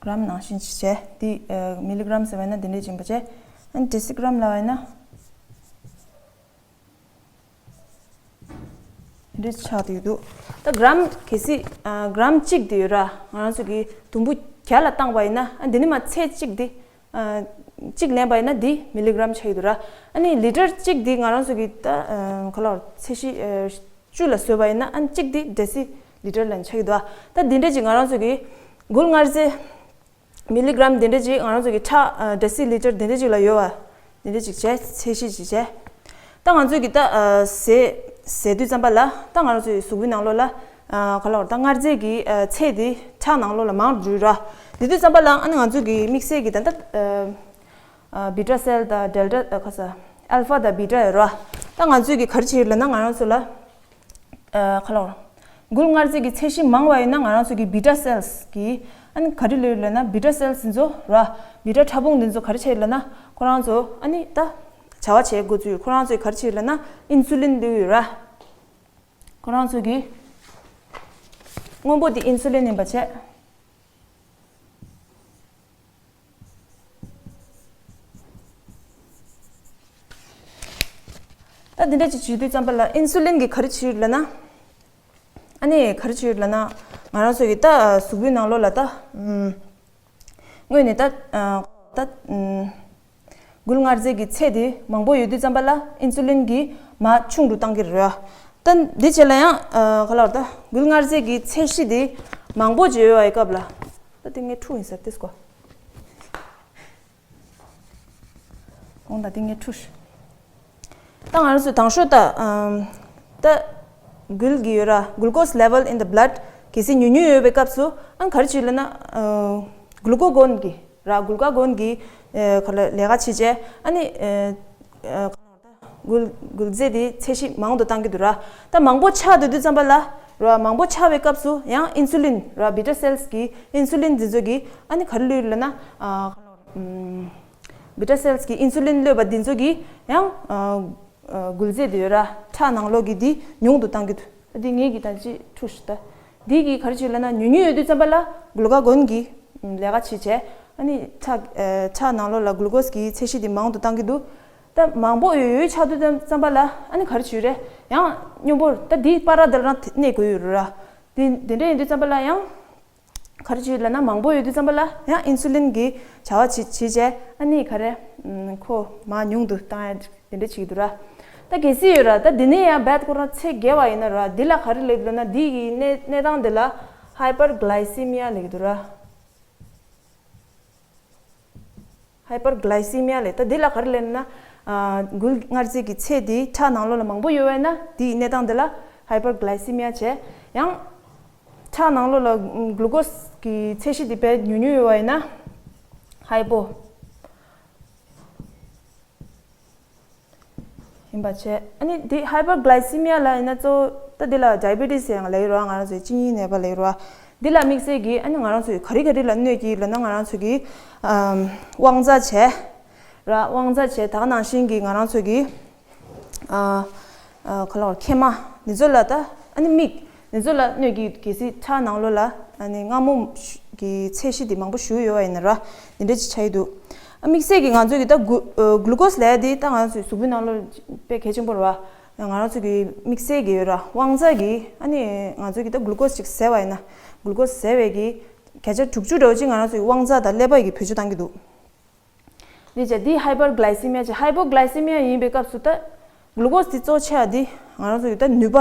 གྷ་རམ་ནང་བཞིན་བྱས་འདི་མི་ལི་གྷ་རམ་ཟེར་བ་ཡིན་ན་འདི་འདྲས་སྦྱིན་པ་བྱས། ཨ་ནི་ཌེ་སི་གྷ་རམ་ལབ་པ་ཡིན་ན་འདི་འདྲས་ཆགས་བསྡད་ཀྱི་འདུག་ད་གྷ་རམ་གལ་སྲིད་ཨ་གྷ་རམ་གཅིག་འདི་ཡོད་ར། ང་རང་ཚོ་གི་དུམ་བུ་བརྒྱ་ལ་བཏང་པ་ཡིན་ན་ཨ་འདི་ནི་མ་ཚད་གཅིག་འདི་ཨ་གཅིག་ལེན་པ་ཡིན་ན་འདི་མི་ལི་གྷ་རམ་ཆགས་ཀྱི་འདུག་ར། ཨ་ནི་ལི་ཊར་གཅིག་འདི་ང་རང་ཚོ་གི་ད་ཨ་ག་ལོར་ཚད་གཞི་ཨ་བཅུ་ལ་བཟོས་པ་ཡིན་ན་ཨ་ནི་གཅིག་འདི་ཌེ་སི་ལི་ཊར་ལ་ཆགས་ཀྱི་འདུག་ད་འདི་འདྲས་ཅིག་ང་རང་ཚོ་གི་འགུལ་མངར་རྫས་མི་ལི་གྷ་རམ་འདི་འདྲས་ཅིག་ང་རང་ཚོ་གི་ཁྲག་ཨ་ཌེ་སི་ལི་ཊར་འདི་འདྲས་ཅིག་ལ་ཡོད་བ། འདི་འདྲས་ཅིག་བྱས་ཚད་གཞི་ཅིག་བྱས། ད་ང་ཚོ་གི་ད་ཨ་ཟས་ཟས་དུས་ཙམ་པ་ལ་ད་ང་རང་ཚོའི་གཟུགས་པོའི་ནང་ལོགས་ལ་ཨ་ག་ལ་བར་ད་མངར་རྫས་ཀྱི་ཨ་ཚད་དེ་ཁྲག་ནང་ལོགས་ལ་མང་རུ་འགྲོ་ར། འདི་དུས་ཙམ་པ་ལ་ཨ་ནི་ང་ཚོ་གི་དམིགས་བསལ་གྱི་ད་ལྟ་ཨ་བི་ཊ་སེལ་དང་ཌེལ་ཊ་ཨ་ཁ་ས་ཨལ་ཕ་དང་བི་ཊ་ཡོད་ར། ད་ང་ཚོས་ཀྱི་ག་རེ་བྱེད་ཡོད་ལབ་ན་ང་རང་ཚོ་ལ་ཨ་ག་ལ་འགུལ་མངར་རྫས་ཀྱི་ཚད་གཞི་མང་བ་ཡིན་ན་ང་རང་ཚོ་གི་བི་ཊ་སེལ་གྱི་ཨ་ནི་ག་རེ་ལོས་ལབ་ན་བི་ཊ་སེལ་འདི་ཚོ་ར་བི་ཊ་ཕྲ་ཕུང་འདི་ཚོ་ག་རེ་བྱེད་ཡོད་ལབ་ན་ཁོ་རང་ཚོ་ཨ་ནི་ད་བྱ་བ་བྱེད་འགོ་ཚུགས་ཡོད། ཁོ་རང་ཚོས་ག་རེ་བྱེད་ཡོད་ལབ་ན་ཨིན་སུ་ལིན་ལོས་ཡོད་ར། ཁོ་རང་ཚོ་གི་སྔོན་པོ་འདི་ཨིན་སུ་ལིན་ཡིན་པ་བྱས། ད་འདི་འདྲ་ཅིག་བྱེད་དུས་ཙམ་པ་ལ་ཨིན་སུ་ལིན་གྱིས་ག་རེ་བྱེད་ཡོད་ལབ་ན། ཨ་ནི་ག་རེ་བྱེད་ཡོད་ལབ་ན། ང་རང་ཚོ་གི་ད་གཟུགས་པོའི་ནང་ལོགས་ལ་ད་ཨམ་དངོས་ནས་ད་ཨ་ད་ཨམ་འགུལ་མངར་རྫས་ཀྱི་ཚད་དེ་མང་པོ་ཡོད་དུས་ཙམ་པ་ལ་ཨིན་སུ་ལིན་གྱིས་མར་ཆུང་རུ་བཏང་གི་རེད། ད་འདི་བྱས་ལ་ཡང་ཨ་ག་ལ་བར་ད་འགུལ་མངར་རྫས་ཀྱི་ཚད་གཞི་དེ་མང་པོ་ཅིག་ཡོད་པའི་སྐབས་ལ། ད་དེ་ངས་འཁྲུག་ཡིན་ཟེར་ཏེ་སྐོ། གོང་ད་དེ་ངས་འཁྲུག་ད་ང་རང་ཚོ་དང་ཤོས་ད་ཨམ་ད་འགུལ་གྱི་ཡོད་ར། Glucose level in the blood གལ་སྲིད་ཉུང་ཉུང་ཡོད་པའི་སྐབས་སུ་ཨང་ག་རེ་བྱེད་ལབ་ན། ཨ་གླུ་ཀོ་གོན་གྱི་ར། གླུ་ཀོ་གོན་གྱི་ཨ་ག་ལ་ལས་ཀ་བྱེད་བྱས་ཨ་ནི་ཨ་ཨ་འགུལ་འགུལ་རྫས་དེ་ཚད་གཞི་མང་དུ་བཏང་གི་འདུག་ར། ད་མང་པོ་ཆགས་སྡོད་དུས་ཙམ་པ་ལ་ར། མང་པོ་ཆགས་པའི་སྐབས་སུ་ཡང་ཨིན་སུ་ལིན་ར། བི་ཊ་སེལ་གྱི་ཨིན་སུ་ལིན་འདི་ཚོ་གིས་ཨ་ནི་ག་རེ་གློད་ལབ་ན། ཨ་ཨམ་བི་ཊ་སེལ་གྱི་ཨིན་སུ་ལིན་གློད་པ་འདི་ཚོ་གིས་ཡང་ཨ་ཨ་འགུལ་རྫས་དེ་ཡོད་ར། ཁྲག་ནང་ལོགས་ཀྱི་འདི་ཉུང་དུ་བཏང་གི་འདུག་འདི་ངེད་ཀྱི་ད་ཅི་འཁྲུག་ཤི་ད། འདི་གིས་ག་རེ་བྱེད་ལབ་ན། ཉུང་ཉུང་ཡོད་དུས་ཙམ་པ་ལ་གླུ་ཀ་གོན་གྱིས་ལས་ཀ་བྱེད་བྱས་ཨ་ནི་ཁྲག་ཨ་ཁྲག་ནང་ལོགས་ལ་གླུ་ཀོས་ཀྱི་ཚད་གཞི་དེ་མང་དུ་བཏང་གི་འདུག་ད་མང་པོ་ཡོད་ཡོད་ཆགས་དུས་ཙམ་པ་ལ་ཨ་ནི་ག་རེ་བྱེད་རེད། ཡང་སྙོམས་པོར་ད་འདི་པར་ར་དེ་རང་གནས་དགོས་ཡོད་ར། འདི་འདི་འདྲ་ཡིན་དུས་ཙམ་པ་ལ་ཡང་ག་རེ་བྱེད་ལབ་ན། མང་པོ་ཡོད་དུས་ཙམ་པ་ལ་ཡང་ཨིན་སུ་ལིན་གྱི་བྱ་བ་བྱེད་བྱེད་བྱས་ཨ་ནི་ག་རེ་ཨམ་ཁོ་མར་ཉུང་དུ་བཏང་ཡ་དེ་འདྲ་བྱེད་ཀྱི་འདུག་ར། ད་གལ་སྲིད་ཡོད་ར། ད་འདི་ནས་ཡང་རྦད་ཁོ་རང་ཚད་བརྒལ་བ་ཡིན་ན་ར། འདི་ལ་ག་རེ་ལབ་ལབ་ན། འདི་གི་གནས་གནས་སྟངས་འདི་ལ་ཧའི་པར་གྷ་ལའི་སི་མི་ཡ་ལབ་ཀྱི་འདུག་ར། ཧའི་པར་གྷ་ལའི་སི་མི་ཡ་ལབ། ད་འདི་ལ་ག་རེ་ལབ་ན། ཨ་འགུལ་མངར་རྫས་ཀྱི་ཚད་འདི་ཁྲག་ནང་ལོགས་ལ་མང་པོ་ཡོད་པ་ཡིན་ན་འདི་ཡི་གནས་སྟངས་འདི་ལ་ཧའི་པར་གྷ་ལའི་སི་མི་ཡ་བྱས། ཡང་ཁྲག་ནང་ལོགས་ལ་གླུ་ཀོས་ཀྱི་ཚད་གཞི་འདི་དཔེ་ཉུང་ཉུང་ཡོད་པ་ཡིན་ན་ཧའི་པོ། ཡིན་པ་བྱས། ཨ་ནི་འདི་ཧའི་པར་གྷ་ལའི་སི་མི་ཡ་ལ་ཡིན་ན་གཙོ་བོ་ད་འདི་ལ་ཌའི་བེ་ཊི་སི་ཡང་ལབ་ཀྱི་རེད་བ། ང་རང་ཚོའི་གཅིན་སྙིའི་ནད་པ་ལབ་ཀྱི་རེད་བ། འདི་ལ་དམིགས་བསལ་གྱིས་ཨ་ནི་ང་རང་ཚོས་ག་རེ་ག་རེ་ལ་གནོད་ཀྱི་ལབ་ན། ང་རང་ཚོ་གི་ཨམ་དབང་རྩ་བྱས་ར། དབང་རྩ་བྱས། ད་ག་ནང་བཞིན་གྱི་ང་རང་ཚོ་གི་ཨ་ཨ་ག་ལ་བར་མཁལ་མ་འདི་ཚོ་ལ་ད་ཨ་ནི་མིག་འདི་ཚོ་ལ་གནོད་ཀྱི། གལ་སྲིད་ཁྲག་ནང་ལོགས་ལ་ཨ་ནི་མངར་མོ་གི་ཚད་གཞི་འདི་མང་པོ་ཞེ་པོ་ཡོད་པ་ཡིན་ན་ར། འདི་འདྲ་ཅིག་ཆགས་ཀྱི་འདུག་ཨ་དམིགས་བསལ་གྱིས་ང་ཚོ་གི་ད་གུ་ཨ་གླུ་ཀོས་ལབ་ཡ་འདི་ད་ང་ཚོའི་གཟུགས་པོའི་ནང་ལོགས་དཔེ་གལ་ཆེན་པོ་རེད་བ། ང་རང་ཚོ་གི་དམིགས་བསལ་གྱི་ཡོད་ར། དབང་རྩ་གི་ཨ་ནི་ང་ཚོ་གི་ད་གླུ་ཀོས་ཅིག་ཟས་པ་ཡིན་ན། གླུ་ཀོས་ཟས་པའི་གི་བརྒྱ་ཆ་དྲུག་ཅུ་འདྲ་བོ་ཅིག་ང་རང་ཚོ་གི་དབང་རྩ་དང་ཀླད་པ་གི་བེད་སྤྱོད་བཏང་གི་འདུག་འདི་བྱས་འདི་ཧའི་པར་གྷ་ལའི་སི་མི་ཡ་བྱས། ཧའི་པོ་གྷ་ལའི་སི་མི་ཡ་ཡིན་པའི་སྐབས་སུ་ད་གླུ་ཀོས་འདི་གཙོ་ཆེ་བ་འདི་ང་རང་ཚོ་གི་ད་ནུས་པ་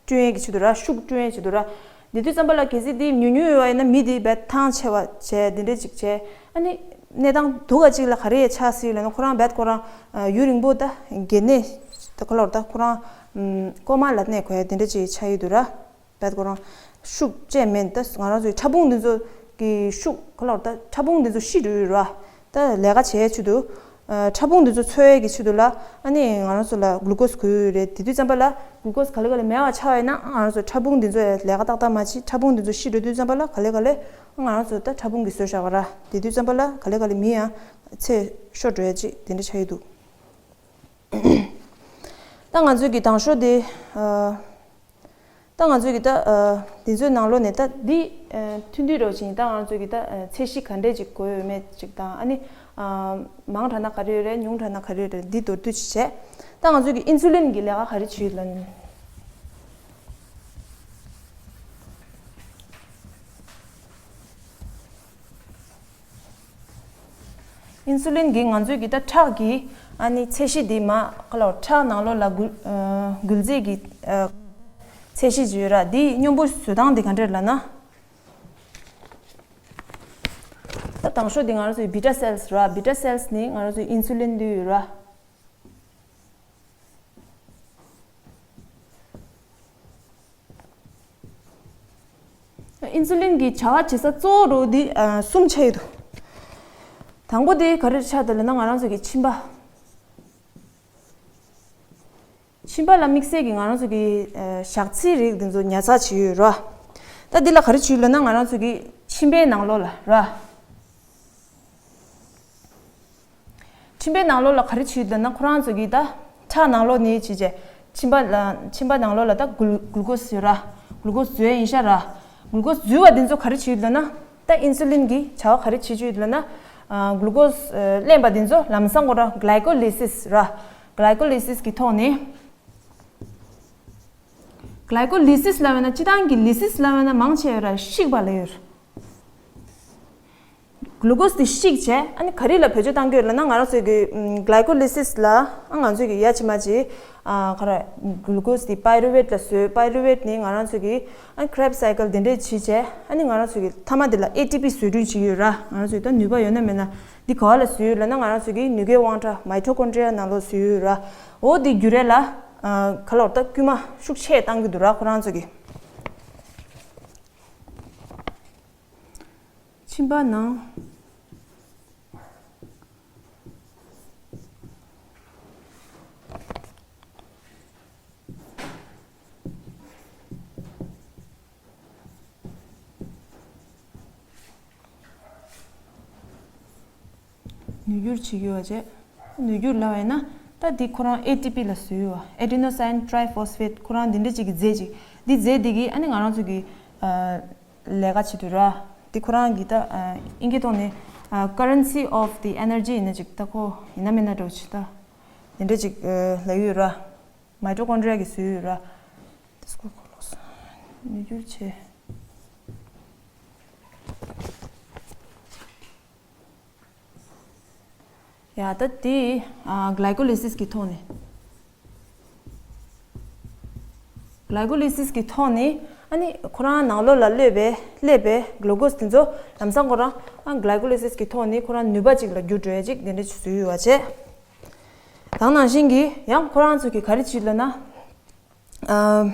སྐྲུན་ཡས་ཀྱི་ཆེད་དུ་ར། ཤུགས་སྐྲུན་ཡས་ཆེད་དུ་ར། འདི་དུས་ཙམ་པ་ལ་གལ་སྲིད་འདི་ཉུང་ཉུང་ཡོད་པ་ཡིན་ན་མི་འདི་རྦད་ཐང་ཆད་པ་བྱས་འདི་འདྲ་ཅིག་བྱས། ཨ་ནི་གནས་སྟངས་སྡུག་ག་ཅིག་ལ་ག་རེ་ཆགས་སྲིད་ལབ་ན། ཁོ་རང་རྦད་ཁོ་རང་ཡུན་རིང་པོ་ད་འགོས་ནད་ད་ག་ལ་བར་ད་ཁོ་རང་ཀོ་མ་ལ་གནས་དགོས་ཡ་འདི་འདྲ་ཅིག་ཆགས་ཡོད་འདུག་ར། རྦད་ཁོ་རང་ཤུགས་ཅན་མེད། ད་ང་རང་ཚོའི་ཕྲ་ཕུང་འདི་ཚོ་གི་ཤུགས་ག་ལ་བར་ད་ཕྲ་ཕུང་འདི་ཚོ་ཤི་འགྲོ་ཡོད་ར། ད་ལས་ཀ་བྱེད་ཆེད་དུ། ཨ། ཕྲ་ཕུང་འདི་ཚོ་འཚོལ་ཡས་ཀྱི་ཆེད་དུ་ལ་ཨ་ནི་ང་རང་ཚོ་ལ་གུ་ལུ་ཀོས་དགོས་ཡོད་རེད། དེ་དུས་ཙམ་པ་ལ་གུ་ལུ་ཀོས་ག་ལེ་ག་ལེ་མེད་པ་ཆགས་པ་ཡིན་ན་ང་རང་ཚོ་ཕྲ་ཕུང་འདི་ཚོ་ལས་ཀ་ཏག་ཏག་མ་བྱེད། ཕྲ་ཕུང་འདི་ཚོ་ཤི་འགྲོ་དུས་ཙམ་པ་ལ་ག་ལེ་ག་ལེ་ང་རང་ཚོ་ད་ཕྲ་ཕུང་གིས་བཟོས་བཞག་པ་ར། དེ་དུས་ཙམ་པ་ལ་ག་ལེ་ག་ལེ་མི་ཡང་ཚེ་ཤོར་འགྲོ་ཡ་ཅིག་དེ་འདྲ་ཆགས་ཀྱི་འདུག་ད་ང་ཚོའི་གི་དང་ཤོས་དེ། ཨ། ད་ང་ཚོའི་གི་ད། ཨ། དེ་ཚོའི་ནང་ལོགས་ནས་ད་འདི། ཨ། ཐུང་ཐུང་རོ་ཅིག་ད་ང་ཚོའི་གི་ད། ཨ། ཚད་གཞི་ག་འདྲས་ཅིག་དགོས་ཡོད་མེད་ཅིག་དང་། ཨ་ནི། ཨ། མང་དྲགས་ན་ག་རེ་ཡོད་རེད། ཉུང་དྲགས་ན་ག་རེ་ཡོད་རེད། འདི་མདོར་བསྡུས་ཅིག་བྱས། ད་ང་ཚོའི་གི་ཨིན་སུ་ལིན་གི་ལས་ཀ་ག་རེ་བྱེད་ཡོད་ལབ་ན། ཨིན་སུ་ལིན་གྱིས་ང་ཚོའི་གི་ད་ཁྲག་གི་ཨ་ནི་ཚད་གཞི་འདི་མ་ག་ལ་ཁྲག་ནང་ལོགས་ལ་འགུལ། ཨ། འགུལ་རྫས་ཀྱི། ཨ། ཚད་གཞི་ཅིག་ཡོད་ར། འདི་སྙོམས་པོ་བཟོ་སྟངས་འདི་ག་འདྲ་ལབ་ན། ད་དང་ཤོས་འདི་ང་རང་ཚོའི་བི་ཊ་སེལ་སི་ར། བི་ཊ་སེལ་སི་ནི་ང་རང་ཚོའི་ཨིན་སུ་ལིན་འདི་ཡོད་ར། ཨིན་སུ་ལིན་གྱི་བྱ་བ་བྱེད་ས་གཙོ་བོ་རུ་འདི། ཨ། གསུམ་ཆགས་ཡོད་དོ། དང་པོ་དེ་ག་རེ་ཆགས་འདུག་ལབ་ན་ང་རང་ཚོ་གི་མཆིན་པ། མཆིན་པ་ལ་དམིགས་བསལ་གྱི་ང་རང་ཚོ་གི། ཨ། ཞག་ཚིལ་རིགས་འདི་ཚོ་ཉར་ཚགས་བྱེད་ཡོད་ར། ད་འདི་ལ་ག་རེ་བྱེད་ཡོད་ལབ་ན་ང་རང་ཚོ་གི་མཆིན་པའི་ནང་ལོགས་ལ་ར། མཆིན་པའི་ནང་ལོགས་ལ་ག་རེ་བྱེད་ཡོད་ལབ་ན་ཁོ་རང་ཚོ་གིས་ད་ཁྲག་ནང་ལོགས་ནས་བྱས་བྱས་མཆིན་པ་ལ། མཆིན་པ་ནང་ལོགས་ལ་ད་གུ་ལུ་ཀོས་ཡོད་ར། གུ་ལུ་ཀོས་བཟོས་ཡིན་ཤག་ར། གུ་ལུ་ཀོས་བཟོས་པ་འདི་ཚོ་ག་རེ་བྱེད་ཡོད་ལབ་ན། ད་ཨིན་སུ་ལིན་གྱིས་བྱ་བ་ག་རེ་བྱེད་ཀྱི་ཡོད་ལབ་ན། ཨ། གུ་ལུ་ཀོས། ཨ། ལེན་པ་འདི་ཚོ་ལམ་སང་ཁོ་རང་གི་ལའི་ཀོ་ལི་སིས་ར། གི་ལའི་ཀོ་ལི་སིས་གི་ཐོག་ནས། གི་ལའི་ཀོ་ལི་སིས་ལབ་ན་སྤྱིར་བཏང་གི་ལི་སིས་ལབ་ན་མང་ཆེ་བ་ར་བཤིག་པ་ལ་ཡོད། གུ་ལུ་ཀོས་དེ་བཤིག་བྱས་ཨ་ནི་ག་རེ་ལ་བེད་སྤྱོད་བཏང་གི་ཡོད་ལབ་ན། ང་རང་ཚོའི་གི་ཨམ། གི་ལའི་ཀོ་ལི་སིས་ལ། ཨ། ང་ཚོའི་གི་ཡ་ཆི་མ་ཅི། ཨ། ག་རེ། གུ་ལུ་ཀོས་དེ་པའི་རུ་ཝེཊ་ལ་བཟོས། པའི་རུ་ཝེཊ་ནི་ང་རང་ཚོའི་གི། ཨ། ཀྲེབ་སའི་ཀལ་དེ་འདྲས་བྱས་བྱས་ཨ་ནི་ང་རང་ཚོའི་གི་མཐའ་མ་དེ་ལ་ཨེ་ཊི་པི་བཟོ་སྐྲུན་བྱེད་ཀྱི་ཡོད་ར། ང་རང་ཚོའི་ད་ནུས་པ་ཡོད་ན་མེད་ན་འདི་ག་བ་ལ་བཟོས་ཡོད་ལབ་ན། ང་རང་ཚོའི་གི་ནུས་ཀའི་དབང་ཕྲ་མའི་ཊོ་ཀོན་ཌི་ཡ་ནང་ལོགས་བཟོས་ཡོད་ར། འོ་དེ་བརྒྱུད་རེ་ལ། ཨ། ག་ལ་བར་ད་སྐུལ་མ་ཤུགས་ཆེ་བཏང་གི་འདུག་ར། ཁོ་རང་ཚོ་གི། མཆིན་པ་ནང་ནུས་འགྱུར་བྱེད་ཀྱི་ཡོད་པ་བྱས། ནུས་འགྱུར་ལབ་པ་ཡིན་ན་ད་འདི་ཁོ་རང་ཨེ་ཊི་པི་ལ་བཟོས་ཡོད་པ། ཨེ་ཌི་ནོ་སའིན་ཊི་རའི་ཕོ་སི་ཕེཊ་ཁོ་རང་འདི་འདྲ་ཅིག་གི་རྫས་ཅིག་འདི་རྫས་འདི་གིས་ཨ་ནི་ང་རང་ཚོ་གི། ཨ། ལས་ཀ་བྱེད་དུས་ར། འདི་ཁོ་རང་གི་ད། ཨ། ཨིན་སྐད་ཐོག་ནས། ཨ། currency of the energy ཡིན་ན་ཅིག་ད་ཁོ་ཡིན་ན་མིན་ན་འདྲ་བོ་ཅིག་ད་འདི་འདྲ་ཅིག་ཨ། ལབ་ཡོད་ར། མའི་ཊོ་ཀོན་ཌི་ཡ་གིས་བཟོས་ཡོད་ར། ནུས་འགྱུར་ཆེ། ཡ། ད་དེ། ཨ། གི་ལའི་ཀོ་ལི་སིས་ཀྱི་ཐོག་ནས། གི་ལའི་ཀོ་ལི་སིས་ཀྱི་ཐོག་ནས་ཨ་ནི་ཁོ་རང་ནང་ལོགས་ལ་སླེབས་པའི་སླེབས་པའི་གུ་ལུ་ཀོས་དེ་ཚོ་ལམ་སང་ཁོ་རང་། ཨ། གི་ལའི་ཀོ་ལི་སིས་ཀྱི་ཐོག་ནས་ཁོ་རང་ནུས་པ་ཅིག་ལ་འགྱུར་འགྲོ་ཡ་ཅིག་དེ་འདྲ་ཅིག་བཟོས་ཡོད་པ་བྱས། ད་ག་ནང་བཞིན་གྱི་ཡང་ཁོ་རང་ཚོ་གིས་ག་རེ་བྱེད་ལབ་ན། ཨ།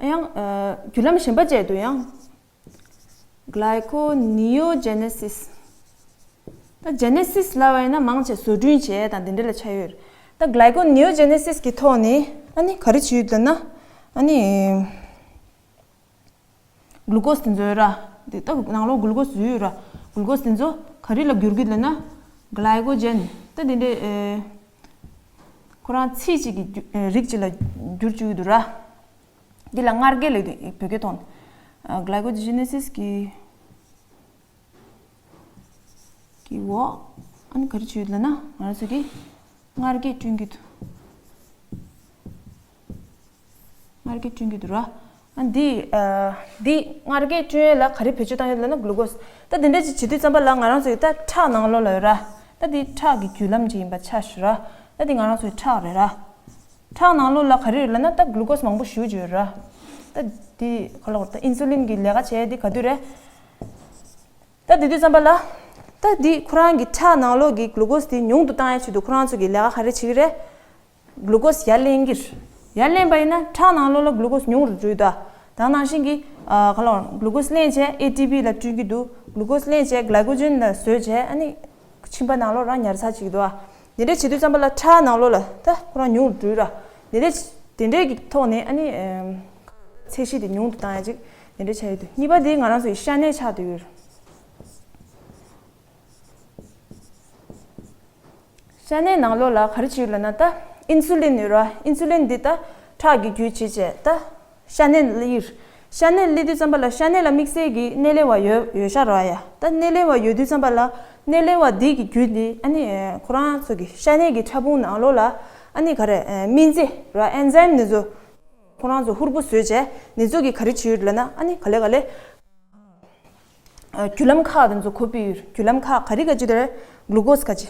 ཡང་། ཨ། བརྒྱུད་ལམ་གཞན་པ་བཅས་སུ་ཡང་། གི་ལའི་ཀོ་ནི་ཡོ་ཇེ་ནེ་སིས། ད་ཇེ་ནེ་སིས་ལབ་པ་ཡིན་ན་མང་ཆེ་བཟོ་སྐྲུན་བྱས་དང་དེ་འདྲ་ལ་ཆགས་ཡོད། ད་གི་ལའི་ཀོ་ནི་ཡོ་ཇེ་ནེ་སིས་ཀྱི་ཐོག་ནས་ཨ་ནི་ག་རེ་བྱེད་ཡོད་ལབ་ན། ཨ་ནི་གུ་ལུ་ཀོས་དེ་ཚོ་ཡོད་ར། དེ་ད་ནང་ལོགས་གུ་ལུ་ཀོས་ཡོད་ར། གུ་ལུ་ཀོས་དེ་ཚོ་ག་རེ་ལ་འགྱུར་གྱི་ལབ་ན། གི་ལའི་ཀོ་ཇེན། ད་དེ་འདྲའི། ཨེ། ཁོ་རང་ཚིལ་གཅིག་གི་རྒྱུ། ཨེ། རིགས་གཅིག་ལ་འགྱུར་བཅུག་གི་འདུག་ར། འདི་ལ་མངར་སྐྱེད་ལབ་ཀྱི་འདུག་བོད་སྐད་ཐོག་ནས། ཨ། གི་ལའི་ཀོ་ཇེ་ནེ་སིས་ཀྱི། གི་འོག་ཨ་ནི་ག་རེ་བྱེད་ཡོད་ལབ་ན་ང་རང་ཚོ་གིས་མངར་སྐྱེད་བསྐྲུན་གྱི་འདུག་མངར་སྐྱེད་བསྐྲུན་གྱི་འདུག་ར། ཨ། འདི། ཨ། འདི་མངར་སྐྱེད་བསྐྲུན་ཡས་ལ་ག་རེ་བེད་སྤྱོད་བཏང་ཡོད་ལབ་ན་གུ་ལུ་ཀོས། ད་འདི་འདྲ་ཅིག་བྱེད་དུས་ཙམ་པ་ལ་ང་རང་ཚོའི་ད་ཁྲག་ནང་ལོགས་ལ་ཡོད་ར། ད་འདི་ཁྲག་གི་བརྒྱུད་ལམ་ཅིག་ཡིན་པ་ཆ་བཞག་ར། ད་འདི་ང་རང་ཚོའི་ཁྲག་རེད་ར། ཁྲག་ནང་ལོགས་ལ་ག་རེ་ཡོད་ལབ་ན་ད་གུ་ལུ་ཀོས་མང་པོ་ཞེ་པོ་ཅིག་ཡོད་ར། ད་འདི་ག་ལ་ད་ཨིན་སུ་ལིན་གྱི་ལས་ཀ་བྱས་འདི་ག་དུས་རེད། ད་དེ་དུས་ཙམ་པ་ལ། ད་འདི་ཁོ་རང་གི་ཁྲག་ནང་ལོགས་ཀྱི་གུ་ལུ་ཀོས་དེ་ཉུང་དུ་བཏང་ཡའི་ཆེད་དུ་ཁོ་རང་ཚོ་གིས་ལས་ཀ་ག་རེ་བྱེད་ཀྱི་རེད། གུ་ལུ་ཀོས་ཡར་ལེན་གྱི་རེད། ཡར་ལེན་པ་ཡིན་ན་ཁྲག་ནང་ལོགས་ལ་གུ་ལུ་ཀོས་ཉུང་རུ་འགྲོ་གི་འདུག་ད་ནང་བཞིན་གྱི་ཨ་ག་ལ་གླུ་ཀོས་ལེན་བྱས་ཨེ་ཊི་པི་ལ་བསྐྲུན་གྱི་འདུག། གླུ་ཀོས་ལེན་བྱས་གླའི་ཀོ་ཇེན་ལ་བཟོས་བྱས་ཨ་ནི་མཆིན་པ་ནང་ལོགས་རང་ཉར་ཚགས་བྱེད་ཀྱི་འདུག་ཨ། དེ་འདྲ་བྱེད་དུས་ཙམ་པ་ལ་ཁྲག་ནང་ལོགས་ལ་ད་ཁོ་རང་ཉུང་རུ་འགྲོ་ར། དེ་འདྲ་དེ་འདྲའི་གི་ཐོག་ནས་ཨ་ནི་ཨམ་ཚད་གཞི་དེ་ཉུང་དུ་བཏང་ཡ་ཅིག་དེ་འདྲ་བྱ་ཡི་འདུག། གཉིས་པ་དེ་ང་རང་ཚོའི་ཤ་གནད་ཆགས་བསྡད་ཡོད། ཤ་གནད་ནང་ལོགས་ལ་ག་རེ་བྱེད་ཡོད་ལབ་ན་ད་ཨིན་སུ་ལིན་ཡོད་ར། ཨིན་སུ་ལིན་འདི་ད་ཁྲག་གི་རྒྱུད་བྱེད་བྱས་ད་ཤ་གནད་སླེབས་ཡོད། ཤ་གནད་སླེབས་དུས་ཙམ་པ་ལ་ཤ་གནད་ལ་དམིགས་བསལ་གྱི་གནད་ལེན་པ་ཡོད་ཡོད་ཤག་ར་ཡ། ད་གནད་ལེན་པ་ཡོད་དུས་ཙམ་པ་ལ་གནད་ལེན་པ་འདི་གི་རྒྱུད་འདི་ཨ་ནི་ཁོ་རང་ཚོ་གི་ཤ་གནད་ཀྱི་ཕྲ་ཕུང་ནང་ལོགས་ལ་ཨ་ནི་ག་རེ་སྨན་རྫས་ར་ཨེན་ཛའིམ་འདི་ཚོ་ཁོ་རང་ཚོ་ཧུར་པོ་བཟོས་བྱས་འདི་ཚོ་གི་ག་རེ་བྱེད་ཡོད་ལབ་ན་ཨ་ནི་ག་ལེ་ག་ལེ། ཨ་རྒྱུ་ལམ་ཁག་དེ་ཚོ་ཁོ་ཕུད་ཡོད། རྒྱུ་ལམ་ཁག་ག་རེ་ག་ཅི་དེར་གླུ་ཀོས་ག་ཅི།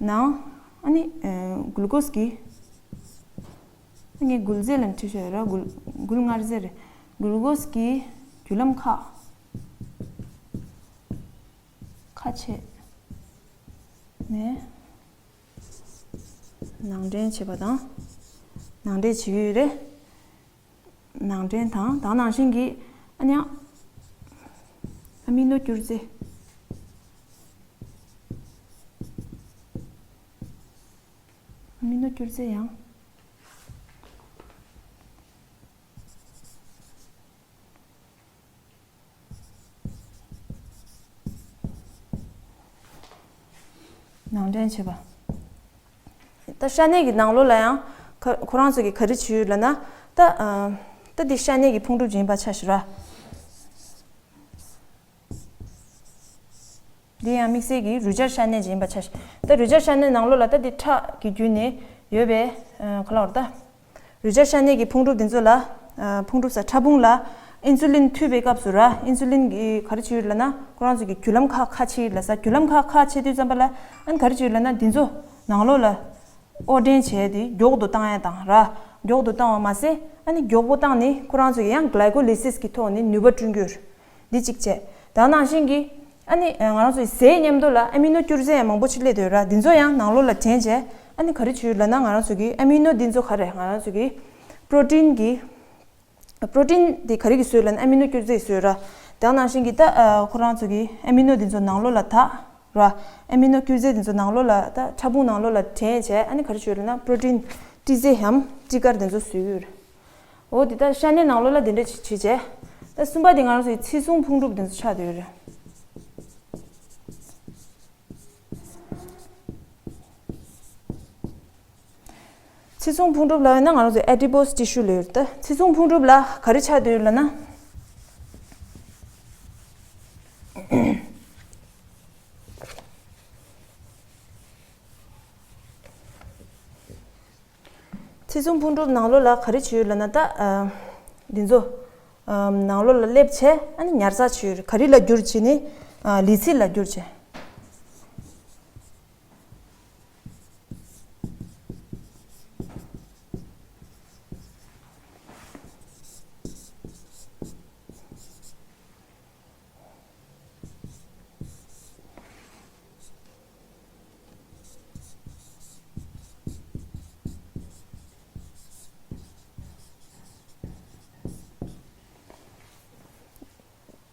ནང་ཨ་ནི་ཨ་གླུ་ཀོས་ཀྱི་ཨ་ནི་འགུལ་རྫས་ལ་འཁྲིད་ཤོག་ཡོད་ར། འགུལ་འགུལ་མངར་རྫས་རེད། གླུ་ཀོས་ཀྱི་རྒྱུ་ལམ་ཁག་ཁ་ཕྱེ་ནས་ནང་འདྲེན་བྱེད་པ་དང་། ནང་འདྲེན་བྱེད་ཀྱི་ཡོད་རེད། ནང་འདྲེན་དང་དེ་ནང་བཞིན་གྱི་ཨ་ནི་ཨ་མི་ནོ་སྐྱུར་རྫས། ཨ་མི་ནོ་སྐྱུར་རྫས་ཡང་ནང་འདྲེན་བྱེད་པ། ད་ཤ་གནད་ཀྱི་ནང་ལོགས་ལ་ཡང་ཁ་ཁོ་རང་ཚོ་གིས་ག་རེ་བྱེད་ཡོད་ལབ་ན། ད་ཨ་ད་འདི་ཤ་གནད་ཀྱི་ཕུང་གྲུབ་ཅིག་ཡིན་པ་ཆ་བཞག་ར། འདི་ཡང་དམིགས་བསལ་གྱི་རུས་སྦྱར་ཤ་གནད་ཅིག་ཡིན་པ་ཆ་བཞག། ད་རུས་སྦྱར་ཤ་གནད་ནང་ལོགས་ལ་ད་འདི་ཁྲག་གི་བརྒྱུད་ནས་ཡོད་པའི་ཨ་ག་ལ་བར་ད། རུས་སྦྱར་ཤ་གནད་ཀྱི་ཕུང་གྲུབ་འདི་ཚོ་ལ་ཨ་ཕུང་གྲུབ་ས་ཕྲ་ཕུང་ལ་ཨིན་སུ་ལིན་མཐུད་པའི་སྐབས་སུ་ར། ཨིན་སུ་ལིན་གྱིས་ག་རེ་བྱེད་ཡོད་ལབ་ན་ཁོ་རང་ཚོ་གི་རྒྱུ་ལམ་ཁག་ཁ་ཕྱེ་ཡོད་ལབ་ས། རྒྱུ་ལམ་ཁག་ཁ་ཕྱེ་དུས་ཙམ་པ་ལ་ཨ་ནི་ག་རེ་བྱེད་ཡོད་ལབ་ན་འདི་ཚོ་ནང་ལོགས་ལ་དབོར་འདྲེན་བྱས་ཏེ་མགྱོགས་དུ་བཏང་ཡ་དང་ར། མགྱོགས་དུ་བཏང་བ་མ་ཟད་ཨ་ནི་མགྱོགས་པོ་བཏང་ནས་ཁོ་རང་ཚོ་གི་ཡང་གླའི་ཀོ་ལི་སིས་ཀྱི་ཐོག་ནས་ནུས་པ་བསྐྲུན་གྱི་ཡོད། འདི་གཅིག་བྱས། ད་ནང་བཞིན་གྱི་ཨ་ནི་ང་རང་ཚོའི་ཟས་མཉམ་དུ་ལ་ཨ་མི་ནོ་སྐྱུར་རྫས་ཡང་མང་པོ་ཅིག་སླེབས་བསྡད་ཡོད་ར། འདི་ཚོ་ཡང་ནང་ལོགས་ལ་འདྲེན་བྱས་ཨ་ནི་ག་རེ་བྱེད་ཡོད་ལབ་ན་ང་རང་ཚོ་གི་ཨ་མི་ནོ་འདི་ཚོ་ག་རེ་ང་རང་ཚོ་གི་པྲོ་ཊིན་གྱི་པྲོ་ཊིན་འདི་ག་རེ་གིས་བཟོས་ལབ་ན་ཨ་མི་ནོ་སྐྱུར་རྫས་ཀྱིས་བཟོས་ར། ད་ནང་བཞིན་གྱི་ད་ཨ་ཁོ་རང་ཚོ་གི་ཨ་མི་ནོ་འདི་ཚོ་ནང་ལོགས་ལ་དག་ར། ཨ་མི་ནོ་སྐྱུར་རྫས་འདི་ཚོ་ནང་ལོགས་ལ་ད་ཕྲ་ཕུང་ནང་ལོགས་ལ་འདྲེན་བྱས་ཨ་ནི་ག་རེ་བྱེད་ཡོད་ལབ་ན་པྲོ་ཊིན་ཏྲི་ཟེ་འམ་ཏྲི་དཀར་འདི་ཚོ་བཟོས་ཡོད་རེད། འོ་དེ་ལྟར་ཤ་གནད་ནང་ལོགས་ལ་དེ་འདྲ་བྱེད་བྱེད་བྱས། ད་གསུམ་པ་དེ་ང་རང་ཚོའི་ཚེ་སྲུང་ཕུང་གྲུབ་དེ་ཚོ་ཆགས་བསྡད་ཡོད་རེད། ཚེ་སྲུང་ཕུང་གྲུབ་ལབ་ཡོད་ན་ང་རང་ཚོའི་ཨེ་ཌི་པོ་སི་ཊི་ཤུ་ལབ་ཡོད་རེད། ད་ཚེ་སྲུང་ཕུང་གྲུབ་ལ་ག་རེ་ཆགས་བསྡད་ཡོད་ལབ་ན། ཚེ་སྲུང་ཕུང་གྲུབ་ནང་ལོགས་ལ་ག་རེ་བྱེད་ཡོད་ལབ་ན་ད་ཨ་འདི་ཚོ་ཨ་ནང་ལོགས་ལ་སླེབས་བྱས་ཨ་ནི་ཉར་ཚགས་བྱེད་ཡོད་རེད། ག་རེ་ལ་བསྒྱུར་བྱས་ནི་ཨ་ལི་ཚིལ་ལ་བསྒྱུར་བྱས།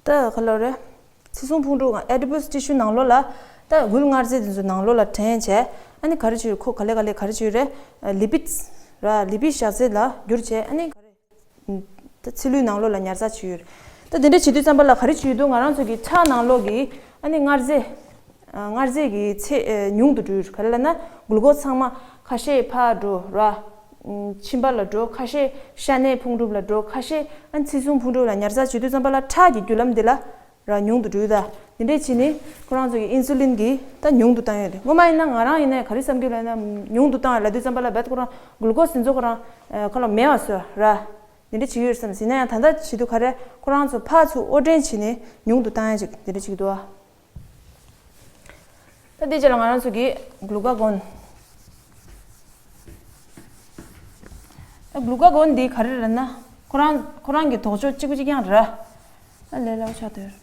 ད་ག་ལོ་རེད། ཚེ་སྲུང་ཕུང་གྲུབ་ཨ་ཌི་པོ་སི་ཊི་ཤུ་ནང་ལོགས་ལ་ད་འགུལ་མངར་རྫས་དེ་ཚོ་ནང་ལོགས་ལ་འདྲེན་བྱས་ཨ་ནི་ག་རེ་བྱེད་ཁོ་ག་ལེ་ག་ལེ་ག་རེ་བྱེད་རེད། ལི་པིཌ་ར་ལི་པིཌ་ཞག་ཚད་ལ་བསྒྱུར་བྱས་ཨ་ནི་ག་རེ། ད་ཚིལ་ལུའི་ནང་ལོགས་ལ་ཉར་ཚགས་བྱེད་ཡོད་རེད། ད་དེ་འདྲ་བྱེད་དུས་ཙམ་པ་ལ་ག་རེ་བྱེད་འདུག་ང་རང་ཚོ་གི་ཁྲག་ནང་ལོགས་ཀྱི་ཨ་ནི་མངར་རྫས། ཨ་མངར་རྫས་ཀྱི་ཚད་ཨ་ཉུང་དུ་འགྲོ་ཡོད་རེད། ག་རེ་ལབ་ན་གླུ་ཀོས་ཚང་མ་ཁ་ཤས་ཕར་འགྲོ་ར། ཨ་མཆིན་པ་ལ་འགྲོ། ཁ་ཤས་ཤ་གནད་ཕུང་གྲུབ་ལ་འགྲོ། ཁ་ཤས་ཨ་ཚེ་སྲུང་ཕུང་གྲུབ་ལ་ཉར་ཚགས་བྱེད་དུས་ཙམ་པ་ལ་ཁྲག་གི་རྒྱུ་ལམ་འདི་ལ་ར་ཉུང་དུ་འགྲོ་ཡོད། ད་དེ་འདྲས་བྱས་ནས་ཁོ་རང་ཚོ་གི་ཨིན་སུ་ལིན་གྱིས་ད་ཉུང་དུ་བཏང་ཡོད་རེད། སྔོན་མ་ཡིན་ན་ང་རང་ཡིན་ན་ག་རེ་བསམ་གྱི་ལབ་ན་ཉུང་དུ་བཏང་ཡོད་ལབ་དུས་ཙམ་པ་ལ་རྦད་ཁོ་རང་གླུ་ཀོས་དེ་ཚོ་ཁོ་རང་ཨ་ཁ་ལོ་མེད་པ་བཟོས་ར། དེ་འདྲ་བྱེད་ཀྱི་ཡོད་བསམ་ཟིན་ན་ཡང་ད་ལྟ་བྱེད་དུས་ག་རེ་ཁོ་རང་ཚོ་ཕར་ཚུར་དབོར་འདྲེན་བྱས་ནས་ཉུང་དུ་བཏང་ཡ་ཅིག་དེ་འདྲ་བྱེད་ཀྱི་འདུག་ཨ། ད་དེ་རྗེས་ལ་ང་རང་ཚོ་གི་གླུ་ཀ་གོན། ད་གླུ་ཀ་གོན་འདི་ག་རེ་རེད་ན་ཁོ་རང་ཁོ་རང་གི་དོགས་གཅོད་གཅིག་པ་གཅིག་རྐྱང་རེད། ད་ལས་སླ་པོ་ཆགས་བསྡད་ཡོད།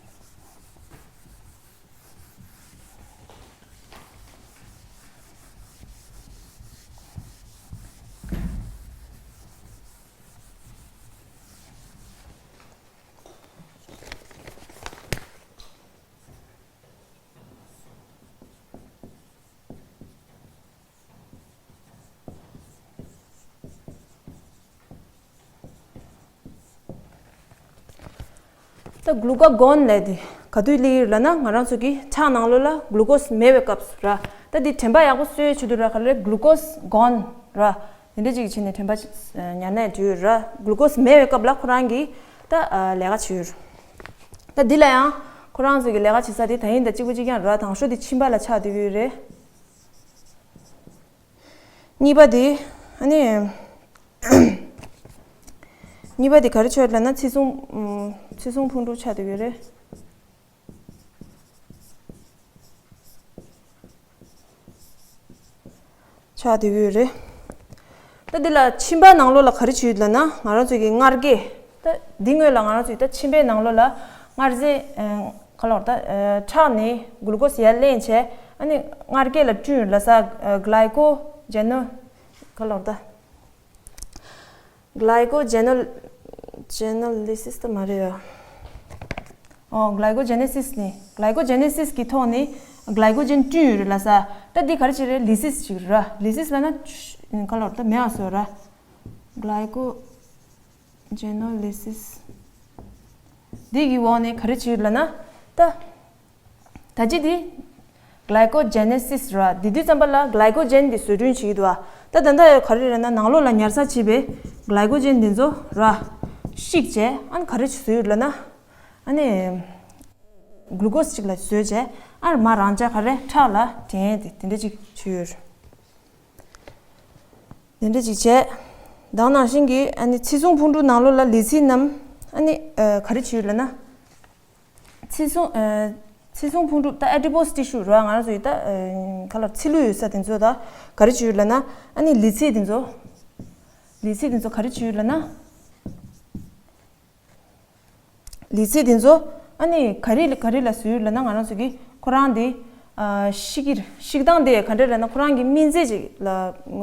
ད་གླུ་ཀ་གོན་ལབ་དེ་ག་དུས་སླེབས་ཡོད་ལབ་ན། ང་རང་ཚོ་གི་ཁྲག་ནང་ལོགས་ལ་གླུ་ཀོས་མེད་པའི་སྐབས་སུ་ར། ད་འདི་དྲན་པ་ཡག་པོ་གསོ་ཡའི་ཆེད་དུ་ར། ག་རེ་གླུ་ཀོས་གོན་ར། དེ་འདྲ་ཅིག་བྱས་ནས་དྲན་པ་ཉར་ནས་བྲིས་ཡོད་ར། གླུ་ཀོས་མེད་པའི་སྐབས་ལ་ཁོ་རང་གིས་ད་ལས་ཀ་བྱེད་ཡོད་ར། ད་འདི་ལ་ཡང་ཁོ་རང་ཚོ་གི་ལས་ཀ་བྱེད་ས་དེ་ད་ཡིན་ད་གཅིག་པ་གཅིག་རྐྱང་ར། དང་ཤོས་དེ་མཆིན་པ་ལ་ཆགས་བསྡད་ཡོད་རེད། གཉིས་པ་དེ། ཨ་ནི། གཉིས་པ་དེ་ག་རེ་ཆགས་ལབ་ན། ཚེ་སྲུང་། ཚེ་སྲུང་ཕུང་དཀྲུག་ཆགས་བསྡད་ཡོད་རེད། ཆགས་བསྡད་ཡོད་རེད། ད་འདི་ལ་མཆིན་པ་ནང་ལོགས་ལ་ག་རེ་བྱེད་ཡོད་ལབ་ན། ང་རང་ཚོ་གི་མངར་སྐྱེས། ད་འདི་སྔོན་ལ་ང་རང་ཚོ་གི་ད་མཆིན་པའི་ནང་ལོགས་ལ་མངར་རྫས། ཨ། ག་ལབ་དགོས་རེད། ད་ཁྲག་ནས་གླུ་ཀོས་ཡར་ལེན་བྱས། ཨ་ནི་མངར་སྐྱེས་ལ་བསྐྲུན་ལབ་ས། གླའི་ཀོ་ཇེ་ནོ། ག་ལབ་དགོས་རེད། ད། གླའི་ཀོ་ཇེ་ནོ། ཇེ་ནོ་ལི་སིས་ད་མ་རེད་ཡ། ཨོ། གླའི་ཀོ་ཇེ་ནེ་སིས་ནི། གླའི་ཀོ་ཇེ་ནེ་སིས་གི་ཐོག་ནས་གླའི་ཀོ་ཇེན་བསྐྲུན་ཡོད་རེད་ལབ་ས། ད་འདི་ག་རེ་བྱེད་རེད། ལི་སིས་ཅིག་ར། ལི་སིས་ལབ་ན། ག་ལབ་དགོས་རེད། ད་མེད་པ་བཟོ་ར། གླའི་ཀོ་ཇེ་ནོ་ལི་སིས། འདི་གི་འོག་ནས་ག་རེ་བྱེད་ཡོད་ལབ་ན། ད། ད་ཅི་དེ། གླའི་ཀོ་ཇེ་ནེ་སིས་ར། དེ་དུས་ཙམ་པ་ལ་གླའི་ཀོ་ཇེན་དེ་བཟོ་སྐྲུན་བྱེད་ཀྱི་འདུག་ཨ། ད་ད་ལྟ་ག་རེ་རེད་ན། ནང་ལོགས་ལ་ཉར་ཚགས་བྱས་པའི་གླའི་ཀོ་ཇེན་དེ་ཚོ་ར། བཤིག་བྱས། ཨ་ནི་ག་རེ་བཟོས་ཡོད་ལབ་ན། ཨ་ནི། གླུ་ཀོས་ཅིག་ལ་བཟོས་བྱས། ཨ་ནི་མར་རང་འཇགས་ག་རེ་ཁྲག་ལ་དྲན་ཏེ་དེ་འདྲ་ཅིག་བྱས་ཡོད་རེད། དེ་འདྲ་ཅིག་བྱས། ད་ག་ནང་བཞིན་གྱི་ཨ་ནི་ཚེ་སྲུང་ཕུང་དཀྲུག་ནང་ལོགས་ལ་ལི་ཚི་རྣམས། ཨ་ནི། ཨ། ག་རེ་བྱས་ཡོད་ལབ་ན། ཚེ་སྲུང་། ཨ། ཚེ་སྲུང་ཕུང་དཀྲུག་ད་ཨེ་ཌི་པོ་སི་ཊི་ཤུ་ར། ང་རང་ཚོ་ཡི་ད། ཨ། ག་ལབ། ཚིལ་ལུ་ཡོད་ས་དེ་ཚོ་ད་ག་རེ་བྱས་ཡོད་ལབ་ན། ཨ་ནི་ལི་ཚི་དེ་ཚོ། ལི་ཚི་དེ་ཚོ་ག་རེ་བྱས་ཡོད་ལབ་ན། ལི་ཚི་དེ་ཚོ་ཨ་ནི་ག་རེ་ག་རེ་ལ་བཟོས་ཡོད་ལབ་ན། ང་རང་ཚོ་གི་ཁོ་རང་དེ། ཨ། བཤིག་གི་རེད། བཤིག་སྟངས་དེ་ག་འདྲ་ལབ་ན། ཁོ་རང་གི་སྨན་རྫས་ཅིག་ལ་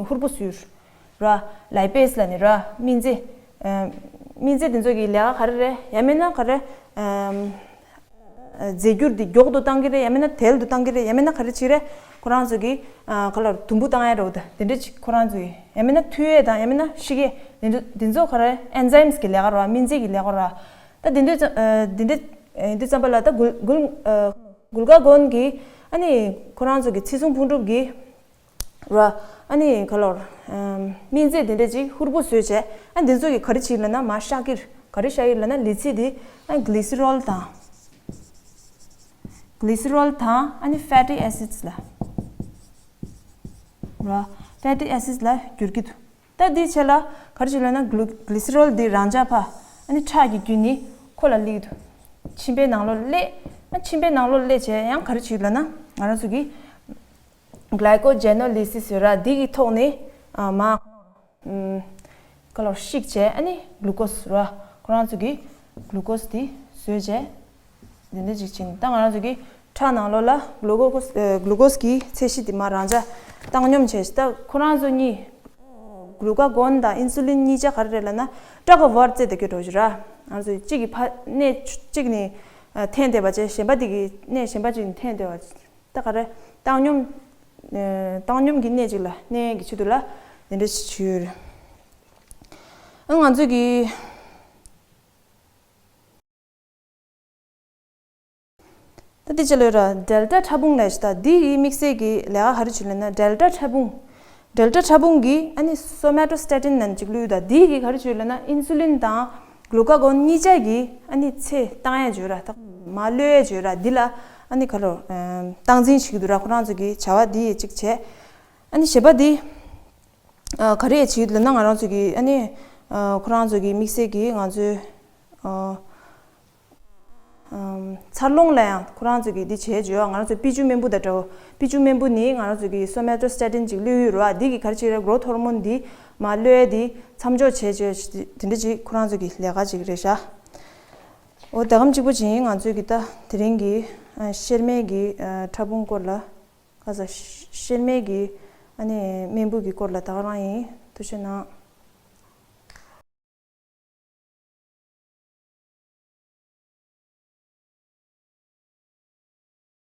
ཧུར་པོ་བཟོས་ཡོད་ར། ལའི་པེ་སི་ལབ་ནི་ར། སྨན་རྫས། ཨ། སྨན་རྫས་དེ་ཚོ་གི་ལས་ཀ་ག་རེ་རེད། ཡང་མིན་ན་ག་རེ། ཨ། རྫས་འགྱུར་དེ་མགྱོགས་དུ་བཏང་གི་རེད། ཡང་མིན་ན་དལ་དུ་བཏང་གི་རེད། ཡང་མིན་ན་ག་རེ་བྱེད་རེད། ཁོ་རང་ཚོ་གི། ཨ། ག་ལབ། དུམ་བུ་བཏང་ཡ་རེད་ད། དེ་འདྲ་ཅིག་ཁོ་རང་ཚོ་གི། ཡང་མིན་ན་འཐུ་ཡས་དང་། ཡང་མིན་ན་བཤིག་ཡས། དེ་ཚོ་དེ་ཚོ་ག་རེ། ཨེན་ཛའིམ་སི་གི་ལས་ཀ་ར། སྨན་རྫས་ཀྱི་ལས་ཀ་ར། ད་དེ་འདྲ་ཙམ། ཨ། དེ་འདྲ། ཨ། དེ་ཙམ་པ་ལ་ད་གུལ་གུལ། ཨ། གུལ་ཀ་གོན་གྱི། ཨ་ནི་ཁོ་རང་ཚོ་གི་ཚེ་སྲུང་ཕུང་དཀྲུག་གི་ར། ཨ་ནི་ག་ལབ། ཨམ། སྨན་རྫས་དེ་འདྲ་ཅིག་ཧུར་པོ་བཟོས་བྱས། ཨ། དེ་ཚོ་གི་ག་རེ་བྱས་ལབ་ན། མར་བཤིག་གི་རེད། ག་རེ་བཤིག་ཡོད་ལབ་ན། ལི་ཚི་དེ། ཨ། གི་ལི་སི་རོལ་དང་། གི་ལི་སི་རོལ་དང་། ཨ་ནི་ཕེ་ཊི་ཨེ་སིཌ་ལ། ར། ཕེ་ཊི་ཨེ་སིཌ་ལ་འགྱུར་གྱི་འདུག་ད་འདིའི་ཆེད་ལ་ག་རེ་བྱེད་ལབ་ན། གི་ལི། གི་ལི་སི་རོལ་འདི་རང་འཇགས་ཕར། ཨ་ནི་ཁྲག་གི་བརྒྱུད་ནས་ཁོ་ལ་སླེབས་འདུག་མཆིན་པའི་ནང་ལོགས་སླེབས། ཨ། མཆིན་པའི་ནང་ལོགས་སླེབས་བྱས་ཡང་ག་རེ་བྱེད་ལབ་ན། ང་རང་ཚོ་གི་གླའི་ཀོ་ཇེ་ནོ་ལི་སིས་ཟེར་ར། འདི་གི་ཐོག་ནས། ཨ། མར། ཨམ། ག་ལབ། བཤིག་བྱས། ཨ་ནི་གླུ་ཀོས་ར། ཁོ་རང་ཚོ་གི་གླུ་ཀོས་དེ་བཟོས་བྱས། འདི་འདྲ་ཅིག་བྱས་ནས། ད་ང་རང་ཚོ་གི་ཁྲག་ནང་ལོགས་ལ་གླུ་ཀོས། ཨ། གླུ་ཀོས་ཀྱི་ཚད་གཞི་དེ་མར་རང་འཇགས་བཏང་སྙོམས་བྱས། ད་ཁོ་རང་ཚོ་གཉིས། གླུ་ཀ་གོན་དང་ཨིན་སུ་ལིན་གཉིས་ཆ་ག་རེ་རེད་ལབ་ན། ཊག་ཨོ་ཝར་རྩེ་དེ་གི་འགྲོ་བཞིན་ར། ང་ཚོ་གཅིག་གི་ཕ་སྣེ་གཅིག་ནས། ཨ། འཐེན་བསྡད་པ་བྱས། གཞན་པ་དེ་གི་སྣེ་གཞན་པ་གཅིག་ནས་འཐེན་བསྡད་པ། ད་ག་རེ། བཏང་སྙོམས། ཨ། བཏང་སྙོམས་ཀྱི་སྣེ་གཅིག་ལ་གནས་ཀྱི་ཆེད་དུ་ལ་འདི་འདྲ་ཞིག་བྱས་ཡོད་རེད། ཨ། ང་ཚོ་གི། ད་འདི་ཅི་ལོས་ར། ཌེལ་ཊ་ཕྲ་ཕུང་ལབ་ཤག་ད་འདི་ཡི་དམིགས་བསལ་གྱི་ལས་ཀ་ག་རེ་བྱེད་ལབ་ན། ཌེལ་ཊ་ཕྲ་ཕུང་། ཌེལ་ཊ་ཕྲ་ཕུང་གིས་ཨ་ནི་སོ་མེ་ཊོ་སི་ཊེ་ཊིན་ལབ་ཅིག་བླུགས། ད་འདི་གིས་ག་རེ་བྱེད་ལབ་ན། ཨིན་སུ་ལིན་དང་གླུ་ཀ་གོན་གཉིས་ཆ་གི་ཨ་ནི་ཚད་བཏང་ཡ་བྱེད་ར། ད་མར་གློད་ཡ་བྱེད་ར། འདི་ལ་ཨ་ནི་ག་རེ། ཨ། སྟངས་འཛིན་བྱེད་ཀྱི་འདུག་ར། ཁོ་རང་ཚོ་གི་བྱ་བ་འདི་ཡི་གཅིག་བྱས། ཨ་ནི་གཞན་པ་འདི། ཨ། ག་རེ་བྱེད་ཀྱི་འདུག་ལབ་ན། ང་རང་ཚོ་གི་ཨ་ནི། ཨ། ཁོ་རང་ཚོ་གི་དམིགས་བསལ་གྱི་ང་ཚོའི། ཨ། ཨམ། འཚར་ལོངས་ལ་ཡང་ཁོ་རང་ཚོ་གིས་འདི་བྱས་བྱས། ང་རང་ཚོ་པི་ཅུ་རྨེན་བུ་དང་འདྲ་བོ། པི་ཅུ་རྨེན་བུ་ནི་ང་རང་ཚོ་གིས་སོ་མེ་ཊོ་སི་ཊེ་ཊིན་ཅིག་བླུགས་ཡོད་རེད་པ། འདི་གིས་ག་རེ་བྱེད་རེད། གྷི་རོ་ཐ་ཧོར་མོན་འདི་མར་གློད་ཡས་འདི་མཚམས་འཇོག་བྱས་བྱས། དེ་འདྲ་ཅིག་ཁོ་རང་ཚོ་གི་ལས་ཀ་ཅིག་རེད་ཤག་འོ། ད་གམ་གཅིག་པོ་བྱས་ཡིན། ང་ཚོའི་གི་ད་དེ་རིང་གི། ཨ། གཤེར་མའི་གི། ཨ། ཕྲ་ཕུང་སྐོར་ལ། ཁ་ས་གཤེར་མའི་གི། ཨ་ནི་རྨེན་བུ་གི་སྐོར་ལ་ད་ག་རང་ཡིན། ཐུགས་རྗེ་གནང་།